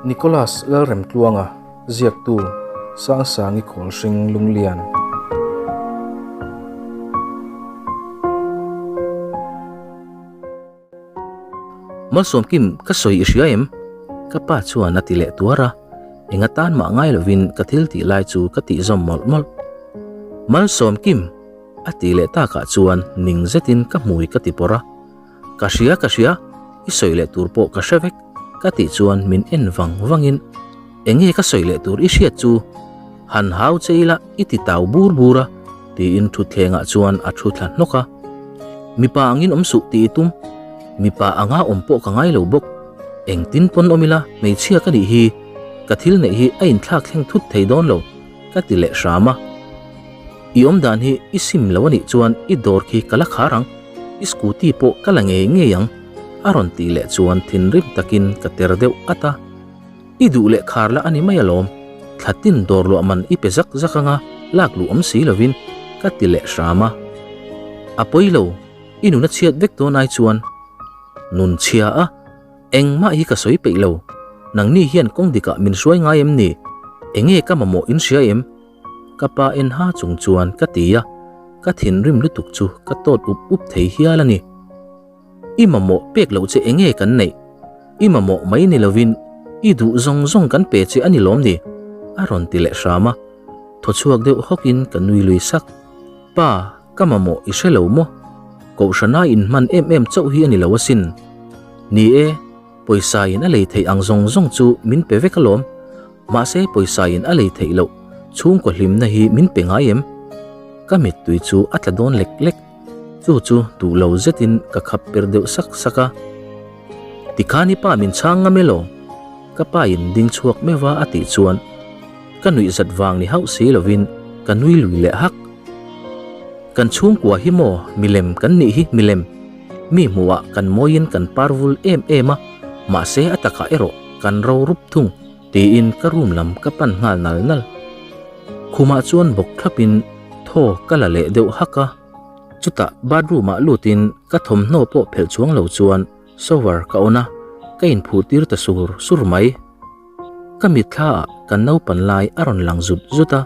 Nicholas Lalremtluanga, ziaktu, Sangsangi Khawlhring Lunglian. Malsawmkim ka sawi i hria em? Ka pa chuan a ti leh tuar a, enga tan mah ngai lovin ka thil tih lai chu ka tih zawm mawlh mawlh. Malsawmkim! A tih leh takah chuan ning zetin ka hmui ka ti pawrh a, Ka hria ka hria, i sawi leh tur pawh ka hre vek ka tih chuan min en vang vangin Enge ka sawi leh tur i hriat chu? Han hau che ila i ti tau bur bur a tiin thutthlengah chuan a thu thla hnawk a. Mipa angin awm suh tih i tum, mipa anga awm pawh ka ngai lo bawk. Engtin pawn awm ila hmeichhia ka nih hi, ka thil neih hi a inthlak thleng thut thei dawn lo ka ti leh hram a. I awm dan hi i sim lo a nih chuan i dawr khi ka la khar ang, i scooty pawh ka la ngei ngei ang a rawn tih leh chuan thinrim takin ka ter deuh at a. I duh leh khar la a ni mai alawm, thla tin dawr luah man i pe zak zak anga lak luh awm si lovin ka ti leh hram a. A pawi lo, i nun a chhiat vek dawn ai chuan nun chhia a, engmah hi ka sawi peih lo, nangni hian kawng dikah min hruai ngai em ni? Enge ka mamawh in hria em? Ka pa en ha chung chuan ka ti a, ka thinrim lutuk chu ka tawt up up thei hial a ni. I mamawh pek loh che enge kan neih? I mamawh mai ni lovin i duh zawng zawng kan pe che a ni lawm ni? A rawn ti leh hram a, thaw chhuak deuh hawkin ka nui lui sak. Pa, ka mamawh i hre lo maw? Kohhrana inhman em em chauh hi a ni lo asin. Ni e, pawisa in a lei theih ang zawng zawng chu min pe vek alawm. Mahse pawisa in a lei theih loh chhungkaw hlimna hi min pe ngai em? Ka mittui chu a tla dawn lek lek. Chu chu duh lo zetin ka khap per deuh sak sak a. Tikhan i pa min chhang ngam elaw? Ka pa in ding chhuak meuh a a tih chuan ka nuih zat vang ni hauh si lovin ka nui lui leh hak. Kan chhungkua hi maw milem kan nih hi milem. Mi hmuhah kan mawiin kan parvul em em a, mahse a takah erawh kan ro rup thung. Tiin ka room lam ka pan nghal nal nal. Khumah chuan bawk thlapin thaw ka la leh deuh hak a. Chutah bathroom ah lutin ka thawmhnaw pawh phelh chuang lo chuan shower ka on a, ka inphuh tir ta sur sur mai. Ka mitthla ah kan naupan lai a rawn lang zut zut a,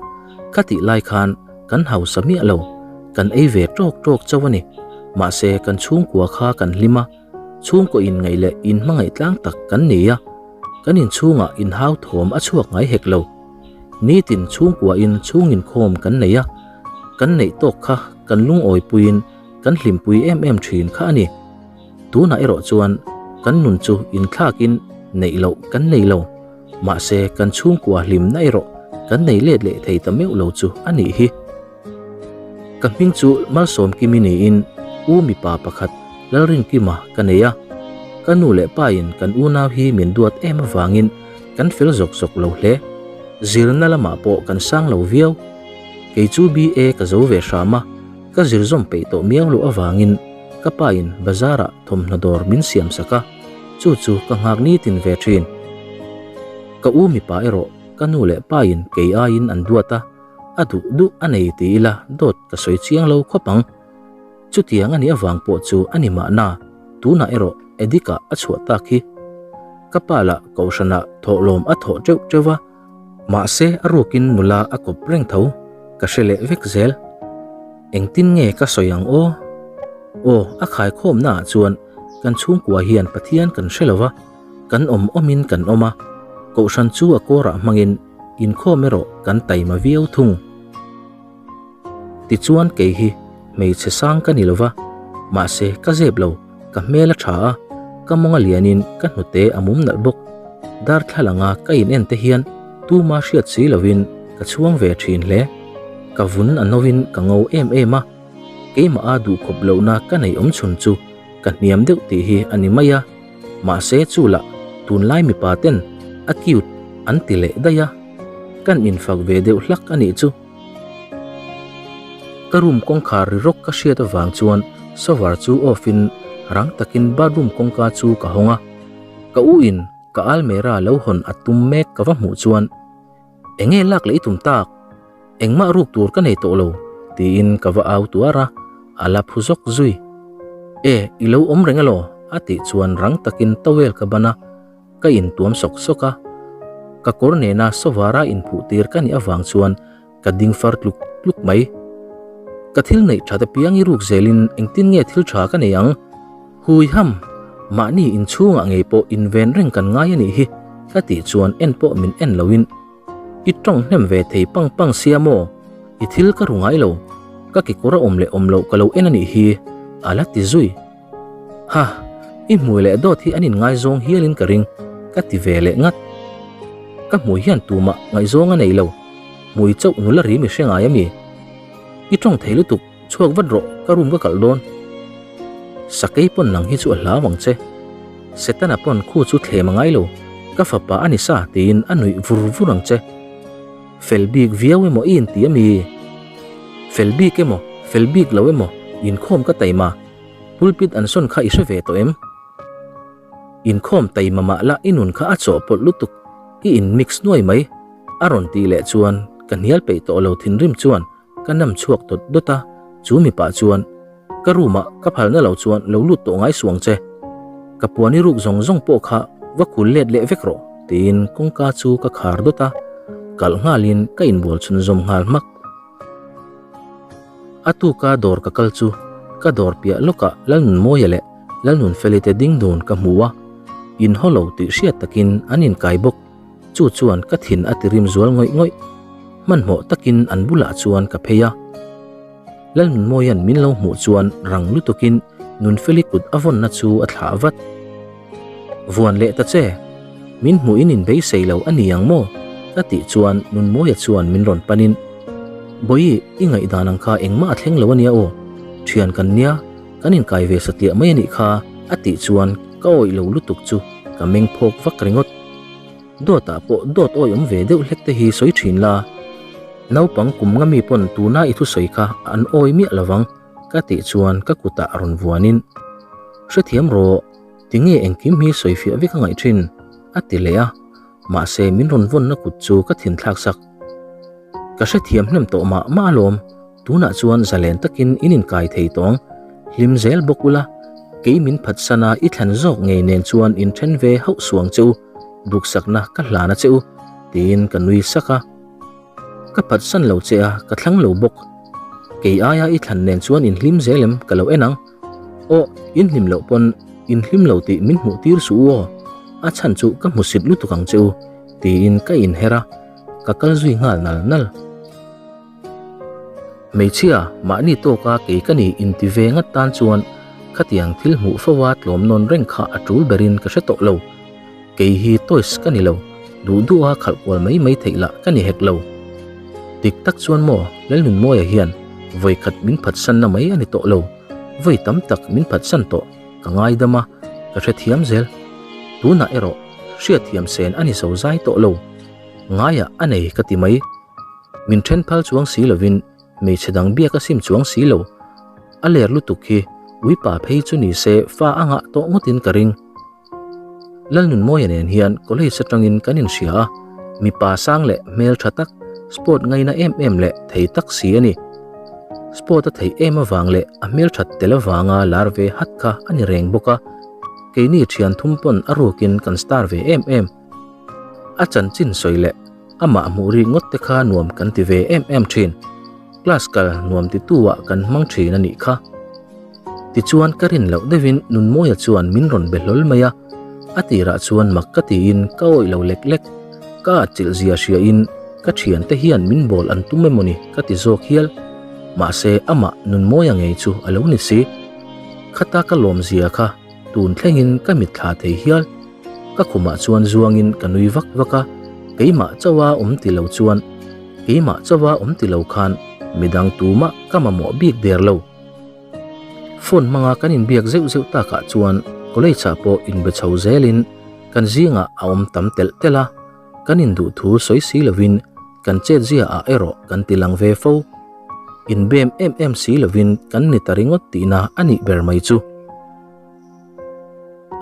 ka tih lai khan kan hausa miah lo, kan ei ve tawk tawk chauh a ni. Mahse kan chhungkua kha kan hlim a. Chhungkaw inngaih leh inhmangaih tlang tak kan ni a, kan inchhungah inhau thawm a chhuak ngai hek lo. Nitin chhungkuain chhung inkhawm kan nei a, kan neih tawk kha kan lungawipuiin kan hlimpui em em thin kha a ni. Tunah erawh chuan kan nun chu inthlakin neih loh kan nei lo, mahse kan chhungkua hlimna erawh kan nei let leh thei ta meuh lo chu a nih hi. Ka hming chu Malsawmkimi niin u mipa pakhat Lalrinkima ka nei a. Ka nu leh pa in kan unau hi min duat em avangin kan fel zawk zawk lo hle. Zirna lamah pawh kan sang lo viau. Kei chu BA ka zo ve hram a, ka zir zawm peih tawh miau loh avangin ka pa in bazar ah thawmhnaw dawr min siam sak a, chu chu ka nghak nitin ve thin. Ka u mipa erawh ka nu leh pa in kei aiin an duat a. A duh duh a nei ti ila dawt ka sawi chiang lo khawp ang. Chutiang a nih avang pawh chu a ni mahna, tunah erawh Edika a chhuah tak hi. Ka pa lah kohhranah thawhlawm a thawh teuh teuh va, mahse a rukin nula a kawp reng tho, ka hre leh vek zel. Engtin nge ka sawi ang aw? Aw, a khaikhawmnaah chuan kan chhungkua hian Pathian kan hre lo va, kan awm awmin kan awm a, kohhran chu a kawrah hmangin Inkhawm erawh kan taima viau thung. Tichuan kei hi hmeichhe sang ka ni lova, mahse ka zep lo, ka hmel a tha a, ka mawng a lianin ka hnute a mum nalh bawk. Darthlalanga ka in en te hian tuma hriat si lovin ka chhuang ve thin hle. Ka vun a novin ka ngo em em a, keimah a duhkhawp lohna ka nei awm chhun chu ka hniam deuh tih hi a ni mai a. Mahse chu lah tunlai mipa ten a cute an ti leh daih a, kan infak ve deuh hlak a nih chu. Ka room kawngkhar ri rawk ka hriat avang chuan shower chu off in rang takin bathroom kawngka chu ka hawng a, ka u in ka almera lo hawn a tum mek ka va hmuh chuan Enge lak leh i tum tak? Engmah ruk tur ka nei tawh lo, tiin ka va au tuar a, a la phu zawk zui. E, i lo awm reng elaw? a tih chuan rang takin towel ka ban a, ka intuam sawk sawk a. Ka kawr nena sawara inphuhtir ka nih avang chuan ka ding far tluk tluk mai. Ka thil neih that apiang i ruk zelin engtin nge thil tha ka nei ang? Hui ham! Mahni inchhungah ngei pawh inven reng kan ngai a nih hi ka tih chuan en pawh min en loin I tawng hnem ve thei pang pang sia maw? I thil ka ru ngai lo, ka kekawr a awm leh awm loh ka lo en a nih hi a la ti zui. Ha! I hmui leh dawt hi an inngaizawng hialin ka ring, ka ti ve leh ngat. Ka hmui hian tumah ngaihzawng a nei lo, hmui chauh nula ri mi hre ngai a mi? I tawng thei lutuk, chhuak vat rawh, ka room ka kalh dawn. Sakei pawn nang hi chu a hlau ang che. Setana pawn khu chu thlem a ngai lo, ka fapa a ni sa tiin a nuih vur vur ang che. Fel bik viau emaw i inti a mi? Fel bik emaw, fel bik lo emaw, inkhawm ka taima. Pulpit an sawn kha i hre ve tawh em? Inkhawm taima mah la i nun kha a chawhpawlh lutuk, i in mix nuai mai, a rawn tih leh chuan ka hnial peih tawh lo thinrim chuan ka nam chhuak dawt dawt a, chu mipa chuan ka room ah ka phalna lo chuan lo lut tawh ngai suang che, ka puan i ruk zawng zawng pawh kha va kul let leh vek rawh tiin kawngka chu ka khar dawt a, kalh nghalin ka inbual chhunzawm nghal hmak. A tuka dawr ka kal chu ka dawr piah lawkah Lalnunmawia leh Lalnunfeli te ding dun ka hmu a, inhaw lo tih hriat takin an inkai bawk. Chu chuan ka thin a tirim zual ngawih ngawih. Hmanhmawh takin an bulah chuan ka phei a. Lalnunmawia'n min lo hmuh chuan rang lutukin Nunfeli kut a vawnna chu a thlah vat. Vuan leh ta che, min hmuh in inbeisei lo a ni ang maw? ka tih chuan Nunmawia chuan min rawn panin, Bawihi, i ngaihdan ang kha engmah a thleng lo a nia aw, thian kan nia, kan inkai ve satliah mai a nih kha, a tih chuan ka awih lo lutuk chu ka meng phawk vak ringawt. Dawtah pawh dawt awi awm ve deuh hlek te hi sawi thin la, naupang kum nga mi pawn tuna i thusawi kha an awi miah lovang ka tih chuan ka kutah rawn vuanin, Hrethiam rawh, tinge engkim hi sawifiah vek a ngaih thin? a ti leh a, mahse min rawn vawnna kut chu ka thinthlak sak. Ka hrethiam hnem tawh mah mah alawm, tunah chuan zalen takin in inkai thei tawng, hlim zel bawk ula, kei min phatsan a i thlan zawk ngei nen chuan in then ve hauh suang che u, duksakna ka hlan a che u, tiin ka nui sak a. Ka phatsan lo che a, ka thlang lo bawk. Kei aia i thlan nen chuan in hlim zel em ka lo en ang. Aw, in hlim loh pawn in hlim lo tih min hmuh tir suh u aw, a chhan chu ka hmusit lutuk ang che u, tiin ka inher a. Ka kal zui nghal nal nal. Hmeichhia, mahni tawka kei ka ni inti ve ngat tan chuan khatiang thil hmuh fo a tlawm nawn reng kha a tul berin ka hre tawh lo. Kei hi toys ka ni lo, duh duha khalh kual mai mai theih lah ka ni hek lo. Dik tak chuan maw, Lalnunmawia hian vawikhat min phatsanna mai a ni tawh lo, vawi tam tak min phatsan tawh, ka ngaidam a, ka hrethiam zel. Tunah erawh hriatthiam sen a ni zo zai tawh lo. Ngaiah a nei ka ti mai. Min then phal chuang si lovin hmeichhe dang biak a sim chuang si lo. A ler lutuk hi uipa phei chu ni se fa a ngah tawh ngawtin ka ring. Lalnunmawia nen hian college atangin kan inhria a, mipa sang leh hmel tha tak, sport ngaina em em leh thei tak si a ni. Sport a theih em avang leh a hmel that tel avanga lar ve hat kha a ni reng bawk a, keini thian thum pawn a rukin kan star ve em em. A chanchin sawi leh amah hmuh rik ngawt te kha nuam kan ti ve em em thin. Class kal nuam ti tu ah kan hmang thin a nih kha. Tichuan ka rin loh deuhin Nunmawia chuan min rawn be hlawl mai a, a tirah chuan mak ka tiin ka awih lo lek lek. Ka atchilh zia hria in ka thiante hian min bawl an tum emawni ka ti zawk hial. Mahse amah Nunmawia ngei chu a lo ni si. Khata ka lawm zia kha tun thlengin ka mitthla thei hial. Ka khumah chuan zuangin ka nui vak vak a, keimah chauha awm ti lo chuan keimah chauha awm ti lo khan midang tumah ka mamawh bik der lo. Phone hmanga kan inbiak zeuh zeuh takah chuan college ah pawh inbe chho zelin kan zingah a awm tam telh telh a, kan induh thu sawi si lovin kan chetzia ah erawh kan ti lang ve fo. Inbem em em si lovin kan ni ta ringawt tihna a nih ber mai chu.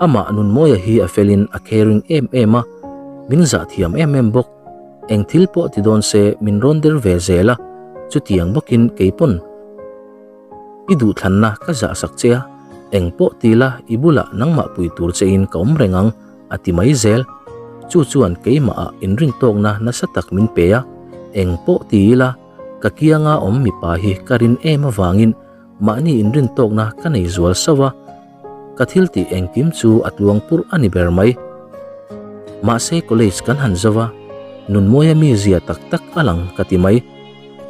Amah Nunmawia hi a felin a caring em em a, min zah thiam em em bawk. Eng thil pawh ti dawn se min rawn der ve zel a, chutiang bawkin kei pawn i duhthlanna ka zah sak che a, eng pawh ti la i bulah nangmah pui tur chein ka awm reng ang a ti mai zel. Chu chuan keimahah inrintawkna nasa tak min pe a, eng pawh ti ila ka kianga awm mipa hi ka rin em avangin mahni inrintawkna ka nei zual sauh a, ka thil tih engkim chu a tluang purh a ni ber mai. Mahse college kan han zo a, Nunmawia mizia tak tak a lang ka ti mai.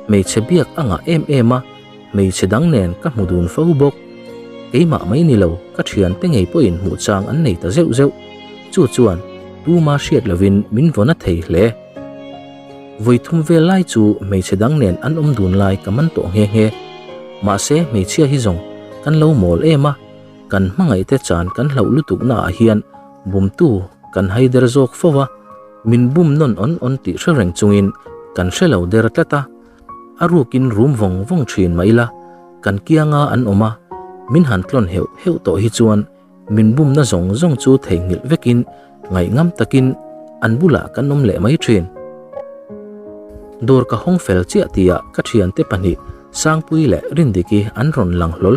Hmeichhe biak a ngah em em a, hmeichhe dang nen ka hmu dun fo bawk. Keimah mai ni lo, ka thiante ngei pawhin hmuh chang an nei ta zeuh zeuh. Chu chuan tuma hriat lovin min vawn a thei hle. Vawi thum vel lai chu hmeichhe dang nen an awm dun lai ka man tawh nghe nghe. Mahse hmeichhia hi zawng kan lo mawl em a, kan hmangaihte chan kan hlauh lutuk naah hian bumtu kan haider zawk fo va. Min bum nawn awn awn tih hre reng chungin kan hre lo der tlat a, a rukin rum vawng vawng thin mah ila kan kianga an awm a, min han tlawn heuh heuh tawh hi chuan min bumna zawng zawng chu theihnghilh vekin ngaihngam takin an bulah kan awm leh mai thin. Dawr ka hawng fel chiah tihah ka thiante pahnih Sangpui leh Rindiki an rawn lang hlawl.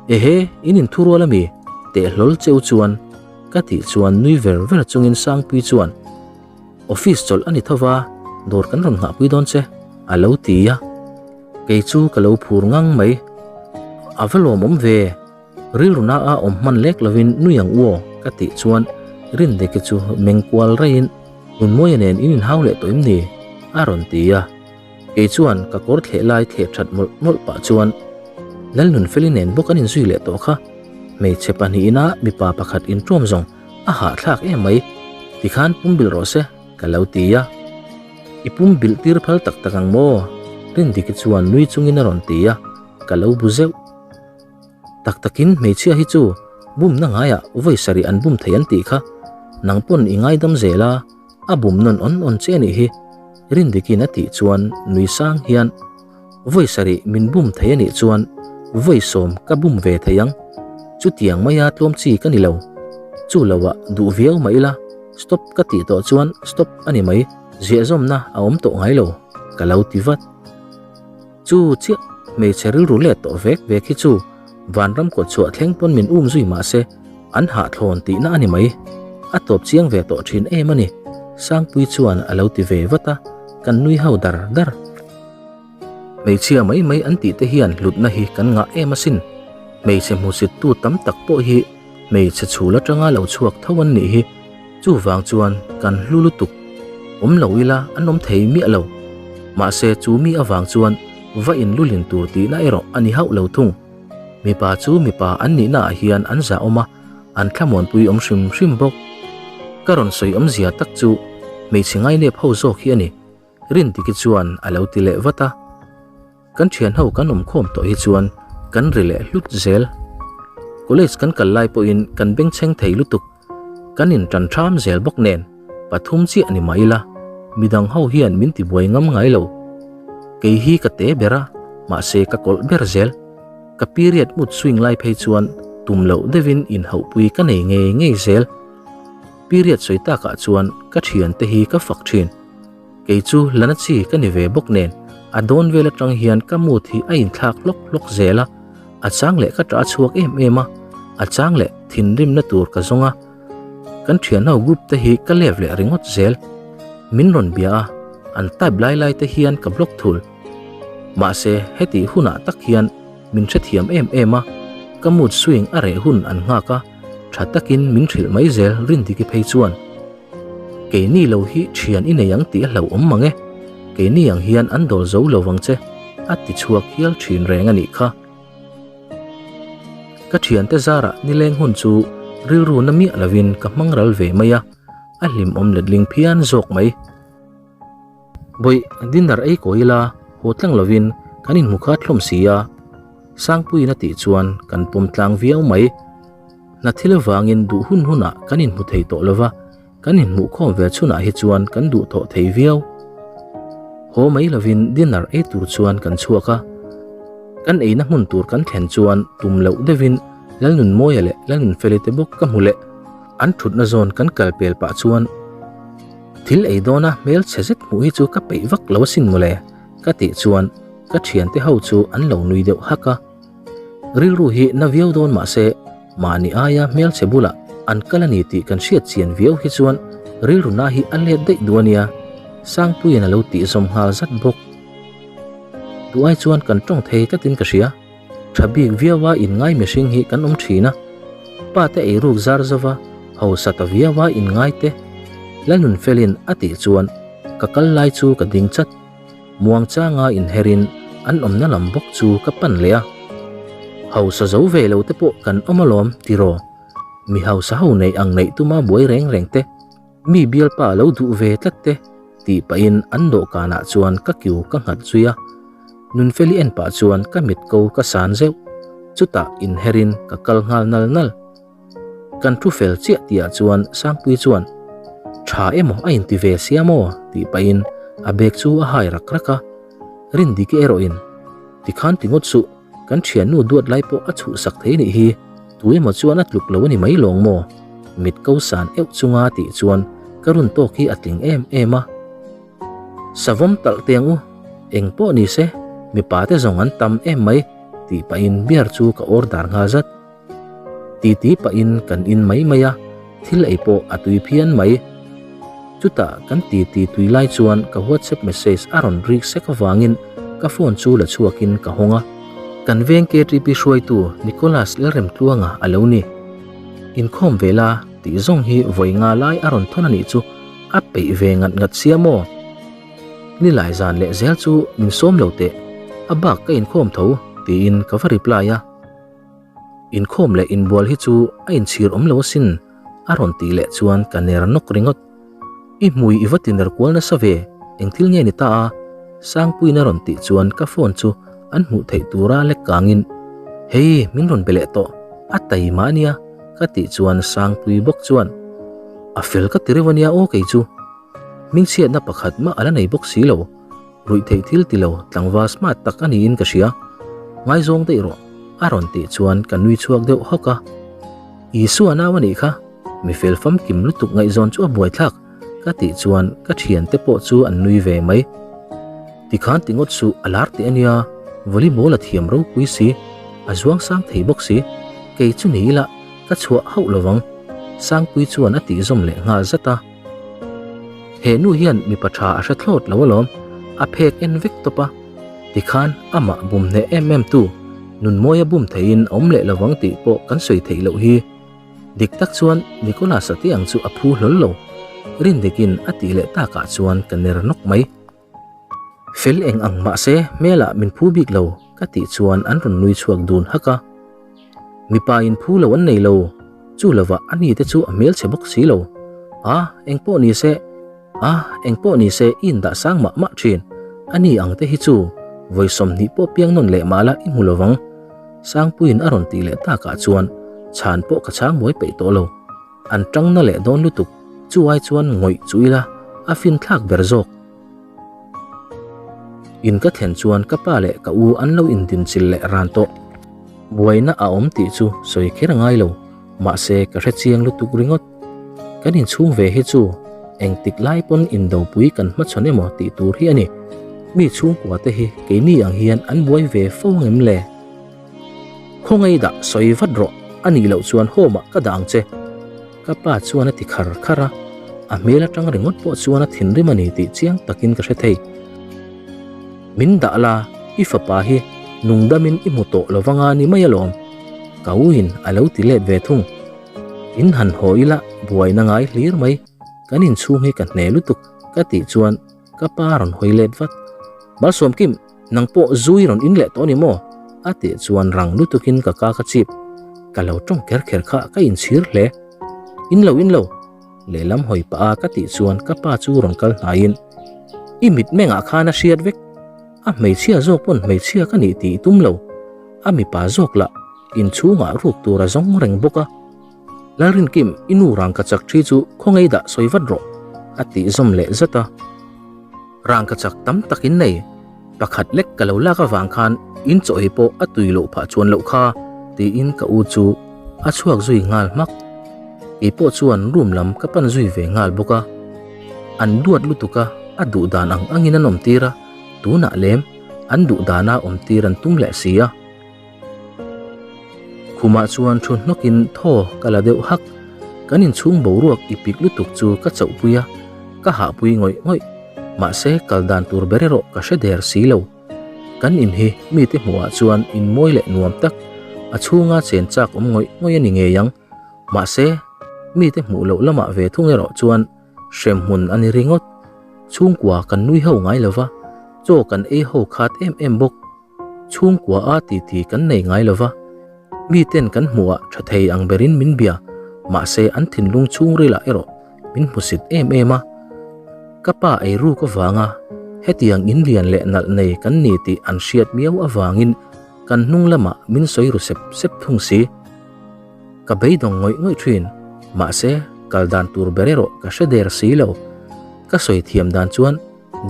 Ehe, in inthurual ami? Teh hlawl cheu chuan Ka tih chuan nui ver ver chungin Sangpui chuan, Office chawlh a ni tho va, dawr kan rawn nghahpui dawn che, a lo ti a. Kei chu ka lo phur ngang mai. A va lawmawm ve, rilru na a awm hman lek lovin nui ang u aw, ka tih chuan Rindeki chu meng kual raiin, Nunmawia nen in inhau leh tawh em ni? a rawn ti a. Kei chuan ka kawr thleh lai thleh that mawlh mawlh pah chuan Lalnunfeli nen bawk an inzui leh tawh kha. Hmeichhe pahnihin a mipa pakhat inṭawm zawng a hahthlak em mai. Tikhan pum bilh rawh se ka lo ti a. I pum bilh tir phal tak tak ang maw? Rindiki chuan nui chungin a rawn ti a, ka lo bu zeuh. Tak takin hmeichhia hi chu bumna ngaiah vawi sarih an bum thei an tih kha. Nang pawn i ngaidam zel a. A bum nawn awn awn che anih hi, Rindikin a tih chuan nui sang hian, Vawi sarih min bum thei anih chuan vawi sawm ka bum ve thei ang, chutiang maia tlawm chi ka ni lo. Chu loah duh viau mah ila, stop ka tih tawh chuan stop a ni mai, ziahzawmna a awm tawh ngai lo, ka lo ti vat. Chu chiah hmeichhe rilru let tawh vek vek hi chu vanram kawt chhuah thleng pawn min um zui mah se an hahthlawn tihna a ni mai. A tawp chiang ve tawh thin em a ni. Sangpui chuan a lo ti ve vat a, kan nui ho dar dar. Hmeichhia mai mai an tih te hian hlutna hi kan ngah em asin. Hmeichhe hmusit tu tam tak pawh hi hmeichhe chhul atanga lo chhuak tho an nih hi. Chuvang chuan kan hlu lutuk awm lo ila an awm thei miah lo. Mahse chu mi avang chuan va inlulin tur tihna erawh a ni hauh lo thung. Mipa chu mipa an nihna ah hian an zah awm a, an thlamuanpui awm hrim hrim bawk. Ka rawn sawi awmzia tak chu hmeichhe ngainep ho zawk hi a ni, Rindiki chuan a lo ti leh vat a. Kan thianho kan awm khawm tawh hi chuan kan ri leh hlut zel. College kan kal lai pawhin kan bengchheng thei lutuk. Kan in tan tham zel bawk nen pathum chiah ni mah ila midang ho hian min ti buai ngam ngai lo. Kei hi ka te ber a, mahse ka kawlh ber zel. Ka period mood swing lai phei chuan tum loh deuhin inhauhpui ka nei ngei ngei zel. Period sawi takah chuan ka thiante hi ka fak thin. Kei chu lana chi ka ni ve bawk nen a dawn vel atang hian ka mood hi a inthlak hlawk hlawk zel a, a chang leh ka tah chhuak em em a, a chang leh thinrimna tur ka zawng a, kan thianho group te hi ka lev leh ringawt zel. Min rawn bia a, an type lai lai te hian ka block thul. Mahse hetih hunah tak hian min hrethiam em em a, ka mood swing a reh hun an nghak a, tha takin min hrilh mai zel Rindiki phei chuan. Keini lo hi thian i nei ang tih a hlauhawm mang e, keini ang hian an dawl zo lo vang che, a ti chhuak hial thin reng a nih kha. Ka thiante zarah nileng hun chu rilru na miah lovin ka hmang ral ve mai a, a hlimawm letling phian zawk mai. Bawih, dinner ei kawi ila, haw tlang lovin kan inhmu khat hlawm si a, Sangpuiin a tih chuan kan pawm tlang viau mai. Hna thil avangin duh hun hunah kan inhmu thei tawh lova, kan inhmuh khawm ve chhunah hi chuan kan duh thawh thei viau. Haw mai lovin dinner ei tur chuan kan chhuak a, kan eina hmun tur kan thlen chuan tum loh deuhin Lalnunmawia leh Lalnunfeli te bawk ka hmu leh. An thutna zawn kan kal pel pah chuan thil ei dawna hmelchhe zet hmuh hi chu ka peih vak lo asin mawle ka tih chuan ka thiante ho chu an lo nui deuh hak a. Rilru hi na viau dawn mah se, mahni aia hmelchhe bulah an kal a ni tih kan hriat chian viau hi chuan Rilru na hi a let daih duh a nia, Sangpuiin a lo tih zawm nghal zat bawk. Duh ai chuan kan tawng thei tlatin ka hria. Tha bik viaua inngai mihring hi kan awm thin a, pa te eiruk zar zova hausa ta viaua inngai te Lalnunfelin a tih chuan ka kal lai chu ka ding chat. Muangchanga inherin an awmna lam bawk chu ka pan leh a. Hausa zo ve lo te pawh kan awm alawm tiraw? Mi hausa ho neih ang neih tuma buai reng reng te, mi bialpa lo duh ve tlat te tih pahin an dawhkanah chuan ka kiu ka nghat zui a. Nunfeli en pah chuan ka mit ko ka san zeuh. Chutah inherin ka kal nghal nal nal. Kan thu fel chiah tihah chuan Sangpui chuan, Tha emaw a inti ve sia maw? tih pahin a bag chu a hai rak rak a. Rindiki erawhin, Tikhan ti ngawt suh, kan thiannu duat lai pawh a chhuhsak thei nih hi, tu emaw chuan a tluk lo a ni mai lawng maw? Mit ko san euh chunga tih chuan ka run tawk hi a tling em em a. Savawm talh teng u, eng pawh ni se, mipa te zawng an tam em mai, tih pahin beer chu ka order nghal zat. Titi pahin kan in mai mai a, thil ei pawh a tui phian mai. Chutah kan titi tui lai chuan ka WhatsApp message a rawn rik sek avangin ka phone chu la chhuakin ka hawng a. Kan veng KTP hruaitu Nicholas Lalremtluanga a lo ni. Inkhawm ve la tih zawng hi vawi nga lai a rawn thawn a nih chu. A peih ve ngat ngat sia maw? Nilai zan leh zel chu min sawm lo teh, a bak ka inkhawm tho tiin ka va reply a. Inkhawm leh inbual hi chu a inchhir awm lo asin a rawn tih leh chuan ka ner nawk ringawt. I hmui i va ti ner kual nasa ve, eng thil nge ni ta a? Sangpuiin a rawn tih chuan ka phone chu an hmuh theih tura lek kangin, Hei min rawn be leh tawh, a taima a nia. Ka tih chuan Sangpui bawk chuan, A fel ka ti reuh a nia aw kei chu. Hmingchhiatna pakhat mah a la nei bawk si lo. Ruih theih thil ti lo tlangval smart tak a niin ka hria. Ngaizawng daih rawh, a rawn tih chuan ka nui chhuak deuh hawk a. Isua nau a nih kha, mi fel famkim lutuk ngaihzawn chu a buaithlak, ka tih chuan ka thiante pawh chu an nui ve mai. Tikhan ti ngawt suh a lar teh a nia, volleyball a thiam ropui si, a zuang sang thei bawk si, kei chu ni ila ka chhuah hauh lo vang, Sangpui chuan a tih zawm leh nghal zat a. He nu hian mipa tha a hre thlawt lo alawm, a phek en vek tawp a, tikhan amah bum hneh em em tu, Nunmawia bum theihin a awm leh lo vang tih pawh kan sawi theih loh hi. Dik tak chuan Nicholas-a tih ang chu a phu hlawl lo, Rindikin a tih leh takah chuan ka ner nawk mai. Fel eng ang mahse hmelah min phu bik lo ka tih chuan an rawn nui chhuak dun hak a. Mipa in phu lo an nei lo, chu lovah a ni te chu a hmelchhe bawk si lo. A, eng pawh ni se, a, eng pawh ni se i indah sang mah mah thin, a ni ang te hi chu vawi 20 pawh piang nawn leh mah la i hmu lovang. Sangpuiin a rawn tih leh takah chuan chhan pawh ka chhang buai peih tawh lo. An tang na leh dawn lutuk, chu ai chuan ngawih chu ila a fin thlak ber zawk. In ka thlen chuan ka pa leh ka u an lo indinchil leh ran tawh. Buaina a awm tih chu sawi kher a ngai lo, mahse ka hre chiang lutuk ringawt. Kan inchhung ve hi chu engtik lai pawn indopui kan hmachhawn emaw tih tur hi a ni. Mi chhungkua te hi keini ang hian an buai ve fo angem le? Khawngaih dah sawi vat rawh, a nih loh chuan home ah ka dah ang che. Ka pa chuan a ti khar khar a, a hmel atang ringawt pawh chuan a thinrim a ni tih chiang takin ka hre thei. Min dah la, i fapa hi nungdamin i hmu tawh lo vanga ni mai alawm, ka u in a lo ti let ve thung. In han haw ila buaina ngai hlir mai, kan inchhung hi ka hne lutuk ka tih chuan ka pa rawn hawi let vat. Malsawmkim! Nang pawh zui rawn in leh tawh a ni maw? A tih chuan rang lutukin ka ka ka chip. Ka lo tawng kher kher kha ka inchhir hle. In lo in lo. Lehlam hawi pah a ka tih chuan ka pa chu rawn kal hnaiin, I mitmengah khan a hriat vek. A hmeichhia zawk pawn hmeichhia ka nih tih i tum lo. A mipa zawk lah inchhungah ruk tur a zawng reng bawk a. Lalrinkim, i nu rangkachak thi chu khawngaih dah sawi vat rawh, a tih zawm leh zat a. Rangkachak tam tak in nei, pakhat lek ka lo lak avang khan in chaw ei pawh a tui loh phah chuan loh kha, tiin ka u chu a chhuak zui nghal hmak. Kei pawh chuan room lam ka pan zui ve nghal bawk a. An duat lutuk a, a duh dan ang angin an awm tir a, tunah lem an duh dana awm tir an tum leh si a. Khumah chuan thu hnawkin thaw ka la deuh hak. Kan inchhung boruak i pik lutuk chu ka chauhpui a, ka hahpui ngawih ngawih. Mahse kal dan tur ber erawh ka hre der si lo. Kan in hi mite hmuhah chuan in mawi leh nuam tak, a chhunga chen chak awm ngawih ngawih a ni ngei ang. Mahse, mite hmuh loh lamah ve thung erawh chuan hremhmun a ni ringawt. Chhungkua kan nui ho ngai lo va, chaw kan ei ho khat em em bawk. Chhungkua a titi kan nei ngai lo va, miten kan hmuhah tha thei ang berin min bia, mahse an thinlung chhungrilah erawh min hmusit em em a. Ka pa eiruk avanga hetiang in lian leh nalh nei kan ni tih an hriat miau avangin kan hnung lamah min sawi ru sep sep thung si. Ka beidawng ngawih ngawih thin, mahse kal dan tur ber erawh ka hre der si lo. Ka sawi thiam dan chuan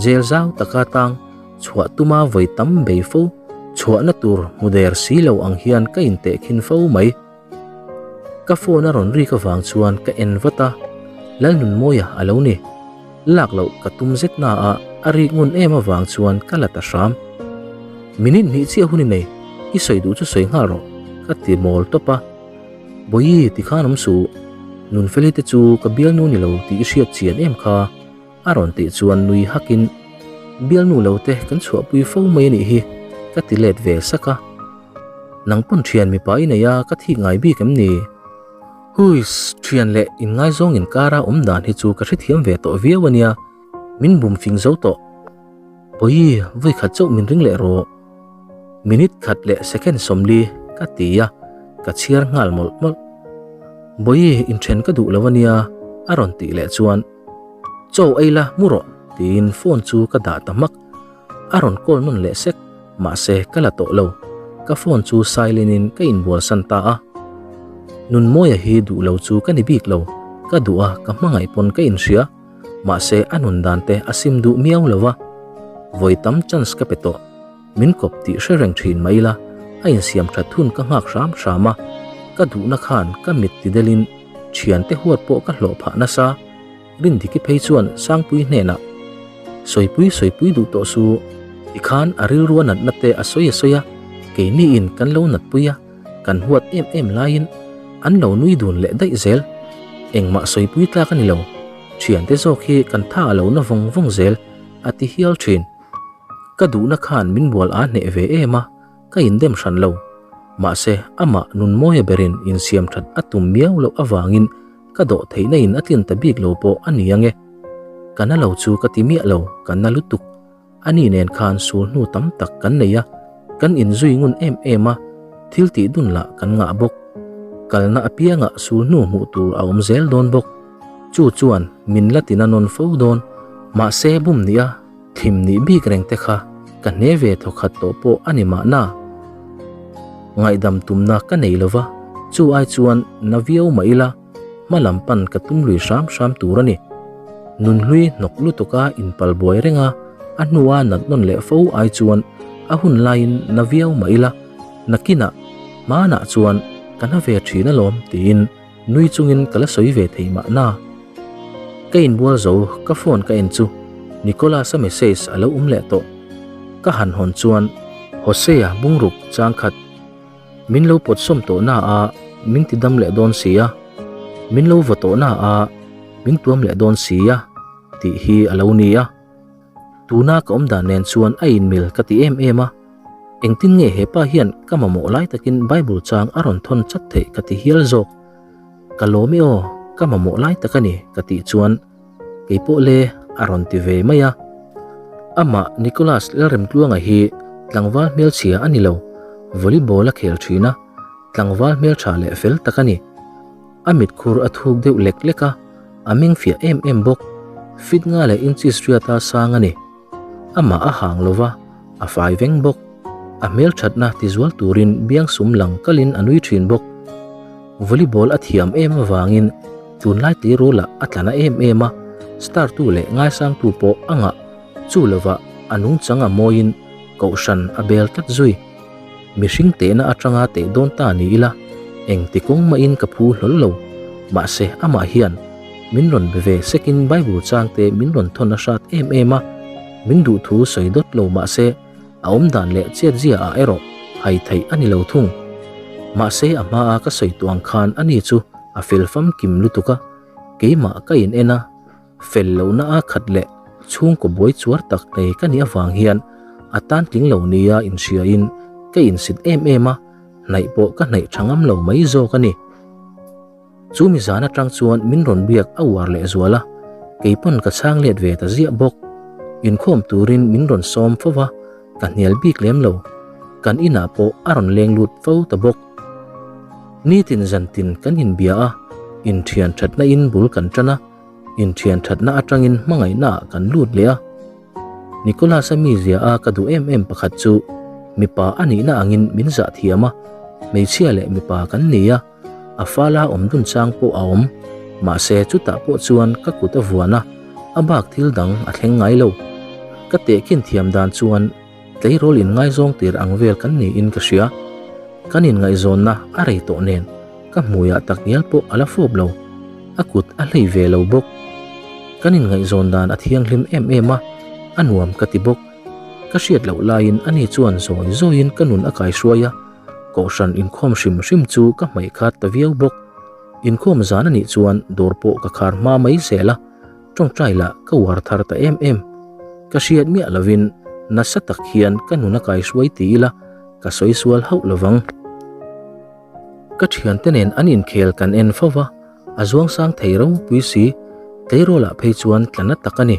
jail zau taka tang chhuah tuma vawi tam bei fo chhuahna tur hmu der si lo ang hian ka intehkhin fo mai. Ka phone a rawn rik avang chuan ka en vat a, Lalnunmawia a lo ni. Lak loh ka tum zet na a, a rik ngun em avang chuan ka la ta hram. Minute hnih chiah hun i nei, i sawi duh chu sawi nghal rawh, ka ti mawl tawp a. Bawihi tikhan awm suh, Nunfeli te chu ka bialnu ni lo tih i hriat chian em kha, a rawn tih chuan nui hakin, Bialnu lo te kan chhuahpui fo mai a nih hi, ka ti let ve sak a. Nang pawn thian mipa i nei a, ka thik ngai bik em ni? Huiss, thian leh inngaizawng inkara awm dan hi chu ka hrethiam ve tawh viau a nia, min bum fing zo tawh. Bawihi, vawi khat chauh min ring leh rawh. Minute khat leh second 40 ka ti a, ka chhiar nghal mawlh mawlh. Bawihi, inthen ka duh lo a nia, a rawn tih leh chuan, Chaw ei la, mu rawh, tiin phone chu ka dah ta hmak. A rawn call nawn leh sek, mahse ka la tawh lo. Ka phone chu silent in ka inbual san ta a. Nunmawia hi duh lo chu ka ni bik lo, ka duh a, ka hmangaih pawn ka inhria. Mahse a nun dan te a sim duh miau lo va. Vawi tam chance ka pe tawh. Min kawp tih hre reng thin mai ila, a insiam that hun ka nghak hram hram a. Ka duhna khan ka mit ti delin thiante huat pawh ka hlawh phah nasa. Rindiki phei chuan Sangpui hnenah, Sawipui sawipui duh tawh su, tikhan a rilrua natna te a sawi a sawi a, keiniin kan lo natpui a, kan huat em em laiin an lo nui dun leh daih zel. Engmah sawipui tlak a ni lo, thiante zawk hi kan tha a lo na vawng vawng zel, a ti hial thin. Ka duhna khan min bual a hneh ve em a, ka indem hran lo. Mahse, amah Nunmawia berin insiam that a tum miau loh avangin Ka dawh theihna in a tlin ta bik lo pawh a ni ang e. Ka na lo chu ka ti miah lo, ka na lutuk. Ani nen khan sul hnu tam tak kan nei a, kan inzui ngun em em a, thil tih dun lah kan ngah bawk. Kalna apiangah sul hnu hmuh tur a awm zel dawn bawk. Chu chuan min la tina nawn fo dawn. Mahse bum nih a, thim nih bik reng te kha ka hne ve thawkhat tawh pawh a ni mahna. Ngaihdam tumna ka nei lova, chu ai chuan na viau mah ila, hma lam pan ka tum lui hram hram tur a ni. Nunhlui hnawk lutuka inpal buai renga a hnua nat nawn leh fo ai chuan a hun laiin na viau mah ila, nakinah hmanah chuan ka na ve thin alawm tiin Nui chungin ka la sawi ve thei mahna. Ka inbual zo, ka phone ka en chu Nicholas-a message a lo awm leh tawh. Ka han hawn chuan Hosea bungruk chang khat min lo pawt sawm tawh na a, min ti dam leh dawn si a, min lo vaw tawh na a, min tuam leh dawn si a tih hi a lo ni a. Tuna ka awm dan nen chuan a inmil ka ti em em a, engtin nge hepa hian ka mamawh lai takin Bible chang a rawn thawn chat theih ka ti hial zawk. Ka lawm e aw, ka mamawh lai tak a ni ka tih chuan keipawh le a rawn ti ve mai a. Amah Nicholas Lalremtluanga hi tlangval hmelchhia a ni lo, volleyball a khel thin a, tlangval hmeltha leh fel tak a ni. A mitkhur a thuk deuh lek lek a, a meng fiah em em bawk. Fit nga leh inches riata sang a ni. Amah a hang lo va, a fai veng bawk. A hmelthatna tizual turin biang sum lang kalin a nui thin bawk. Volleyball a thiam em avangin tunlai tleirawl-ah a tla na em em a, star tu leh ngaisangtu pawh a ngah. Chu lovah a nungchang a mawiin kohhran a bel tlat zui. Mihring tehna atanga teh dawn ta ni ila, engti kawng mahin ka phu hlawl lo. Mahse, amah hian min rawn be ve sekin Bible changte min rawn thawn a hrat em em a, min duh thu sawi dawt lo mahse, a awm dan leh chiatzia ah erawh hai theih a ni lo thung. Mahse, a hmaa ka sawi tuang khan ani chu. A fel famkim lutuk a, keimah ka in en a, fel lohna a khat leh chhungkaw buai chuar tak nei ka nih avang hian a tan tling lo nia inhriain ka insit em em a, hnaih pawh ka hnaih tha ngam lo mai zawk a ni. Chu mi zan atang chuan min rawn biak a uar leh zual a, keipawn ka chhang let ve ta ziah bawk. Inkhawm turin min rawn sawm fo va, ka hnial bik lem lo. Kan inah pawh a rawn leng lut fo ta bawk. Nitin zantin kan inbia a, inthian thatna in bul kan tan a, inthian thatna atangin hmangaihna ah kan lut leh a. Nicholas-a mizia a ka duh em em pakhat chu mipa a nihna angin min zah thiam a, hmeichhia leh mipa kan ni a, a fala awm dun chang pawh a awm, mahse chutah pawh chuan ka kut a vuan a, a bak thil dang a thleng ngai lo. Ka tehkhin thiam dan chuan tleirawl inngaizawng tir ang vel kan niin ka hria. Kan inngaihzawnna a rei tawh nen ka hmuiah takngial pawh a la fawp lo, a kut a hlei ve lo bawk. Kan inngaihzawn dan a thianghlim em em a, a nuam ka ti bawk. Ka hriat loh laiin ani chuan zawi zawiin ka nun a kaihruai a, Kohhran inkhawm hrim hrim chu ka hmaih khat ta viau bawk. Inkhawm zan a nih chuan dawr pawh ka khar hma mai zel a, tawngtai lah ka uar thar ta em em. Ka hriat miah lovin nasa tak hian ka nun a kaihruai ti ila ka sawi sual hauh lovang. Ka thiante nen an inkhel kan en fo va, a zuang sang thei ropui si, tleirawlah phei chuan tla na tak a ni.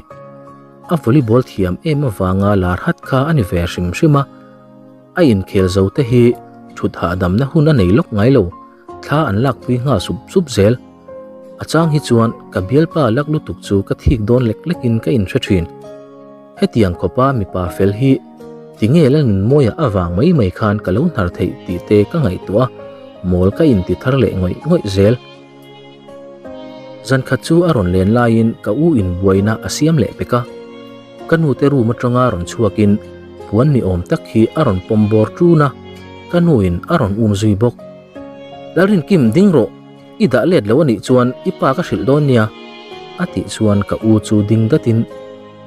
A volleyball thiam em avanga lar hat kha a ni ve hrim hrim a. A inkhel zo te hi thut hahdamna hun a nei lawk ngai lo, thla an lakpui nghal sup sup zel. A chang hi chuan ka bialpa lak lutuk chu ka thik dawn lek lekin ka inhre thin. Hetiang khawpa mipa fel hi tinge Lalnunmawia avang mai mai khan ka lo hnar theih tih te ka ngaihtuah a, mawl ka inti thar leh ngawih ngawih zel. Zan khat chu a rawn len laiin ka u in buaina a siam leh pek a. Ka nu te room atanga rawn chhuakin puan ni awm tak hi a rawn pawm bawr ṭun a, ka nu in a rawn um zui bawk. Lalrinkim ding rawh, i dah let lo anih chuan i pa ka hrilh dawn nia a tih chuan ka u chu ding datin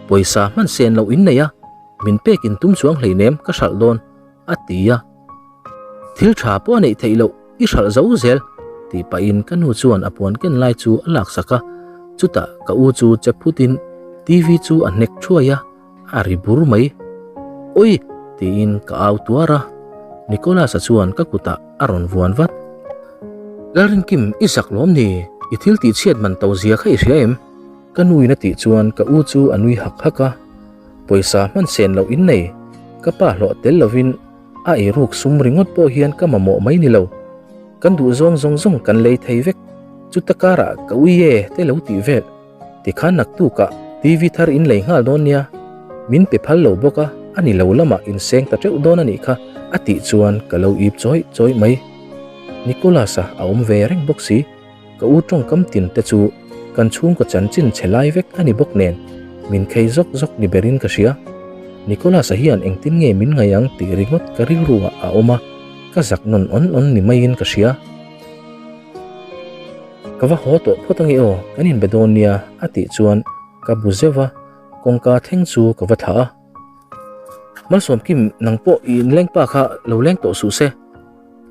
pawisa hman sen loh in nei a, min pek in tum chuang hleinem ka hralh dawn a ti a. Thil tha pawh a neih theih loh, i hralh zo zel, tih pahin ka nu chuan a puan ken lai chu a laksak a, chutah ka u chu che phutin TV chu a hnek thuai a, a ri bur mai. Ui! tiin ka au tuar a, Nicholas-a chuan ka kutah a rawn vuan vat. Lalrinkim, i zak lawm ni? I thil tih chhiat man to zia kha i hria em? Ka nuin a tih chuan ka u chu a nui hak hak a, Pawisa hman sen loh in nei, ka pa hlawh tel lovin A eiruk sum ringawt pawh hian ka mamawh mai ni lo. Kan duh zawng zawng zawng kan lei thei vek. Chuta karah ka ui e te lo tih vel. Tikhan naktukah TV thar in lei nghal dawn nia. Min pe phal lo bawk a, a ni lo lamah in seng ta teuh dawn a nih kha a tih chuan ka lo ip chawih chawih mai. Nicholas-a a awm ve reng bawk si. Ka u tawngkam tin te chu kan chhungkaw chanchin chhe lai vek a ni bawk nen min khei zawk zawk ni berin ka hria. Nicholas-a hian engtin nge min ngaih ang tih ringawt ka rilru ah a awm a, ka zak nawn awn awn ni maiin ka hria. Ka va haw tawh phawt ange aw, kan inbe dawn nia a tih chuan ka bu zeuh a, kawngka thleng chu ka va thlah a. Malsawmkim nang pawh i inleng pa kha lo leng tawh suh se.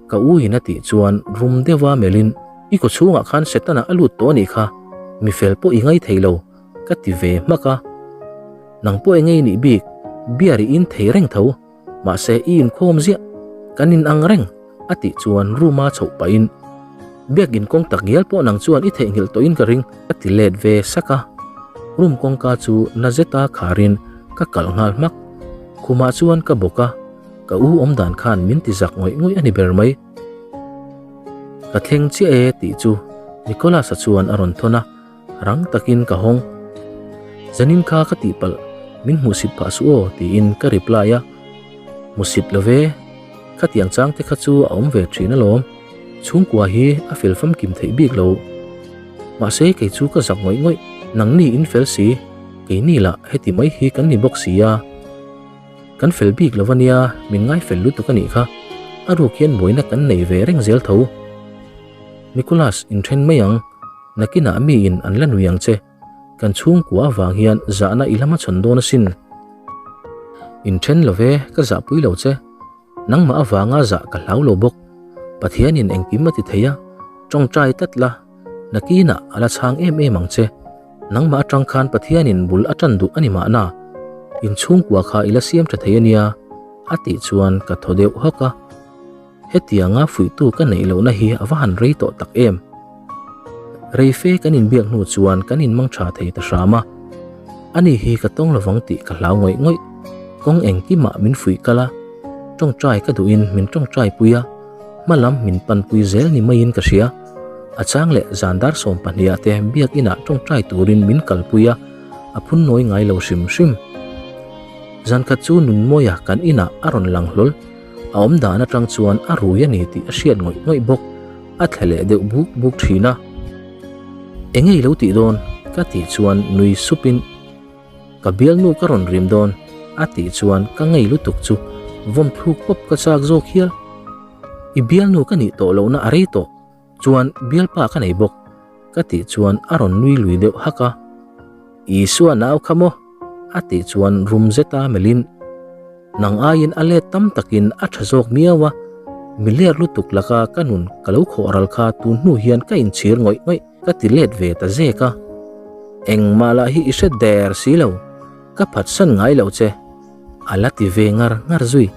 Ka u in a tih chuan rum deuha melhin, I kaw chhungah khan Setana a lut tawh a nih kha, mi fel pawh i ngai thei lo, ka ti ve hmak a. Nang pawh enge i nih bik, beer i in thei reng tho, mahse i inkhawm ziah, kan in ang reng, a tih chuan room a chhoh pahin, Biak inkawng tak ngial pawh nang chuan i theihnghilh tawhin ka ring, ka ti let ve sak a. Room kawngka chu na zeta kharin ka kalh nghal hmak. Khumah chuan ka bawk a. Ka u awm dan khan min ti zak ngawih ngawih a ni ber mai. Ka thleng chiah e tih chu Nicholas-a chuan a rawn thawn a, rang takin ka hawng. Zanin kha ka tihpalh, min hmuhsit phah suh aw tiin ka reply a. Hmusit lo ve, khatiang chang te kha chu a awm ve thin alawm, chhungkua hi a fel famkim theih bik lo. Mahse kei chu ka zak ngawih ngawih, nangni in fel si, keini lah heti mai hi kan ni bawk si a. Kan fel bik lo ania, min ngai fel lutuk a nih kha. A ruk hian buaina kan nei ve reng zel tho. Nicholas, inthen mai ang. Nakinah miin an la nui ang che. Kan chhungkua avang hian zahna i la hmachhawn dawn asin. Inthen lo ve, ka zahpui lo che. Nangmah avanga zah ka hlau lo bawk. Pathianin engkim a ti thei a, tawngtai tlat la. Nakinah a la chhang em em ang che. Nangmah atang khan Pathianin bul a tan duh a ni mahna, inchhungkua kha i la siam tha thei a nia, a tih chuan ka thaw deuh hawk a. Hetianga fuihtu ka neih lohna hi a va han rei tawh tak em. Rei fe kan inbiak hnu chuan kan inmang tha thei ta hram a. Ani hi ka tawng lovang tih ka hlau ngawih ngawih. Kawng engkimah min fuih kal a, tawngtai ka duhin min tawngtai pui a, hma lam min panpui zel ni maiin ka hria. A chang leh zan dar sawmpahniha te biak inah tawngtai turin min kalpui a, a phun nawi ngai lo hrim hrim. Zan khat chu Nunmawia kan inah a rawn lang hlawl. A awm dan atang chuan a rui a ni tih a hriat ngawih ngawih bawk. A thle leh deuh buk buk thin a. Enge i lo tih dawn? ka tih chuan nui supin Ka bialnu ka rawn rim dawn a tih chuan ka ngei lutuk chu vawm thluk pawp ka chak zawk hial. I bialnu ka nih tawh lohna a rei tawh chuan bialpa ka nei bawk ka tih chuan a rawn nui lui deuh hak a. Isua nau kha maw? a tih chuan rum zeta melhin Nang aiin a let tam takin a tha zawk miau a, mi ler lutuk laka ka nun ka lo khawh ral kha tun hnu hian ka inchhir ngawih ngawih ka ti let ve ta zek a. Engmah lah hi i hre der si lo, ka phatsan ngai lo che, a la ti ve ngar ngar zui.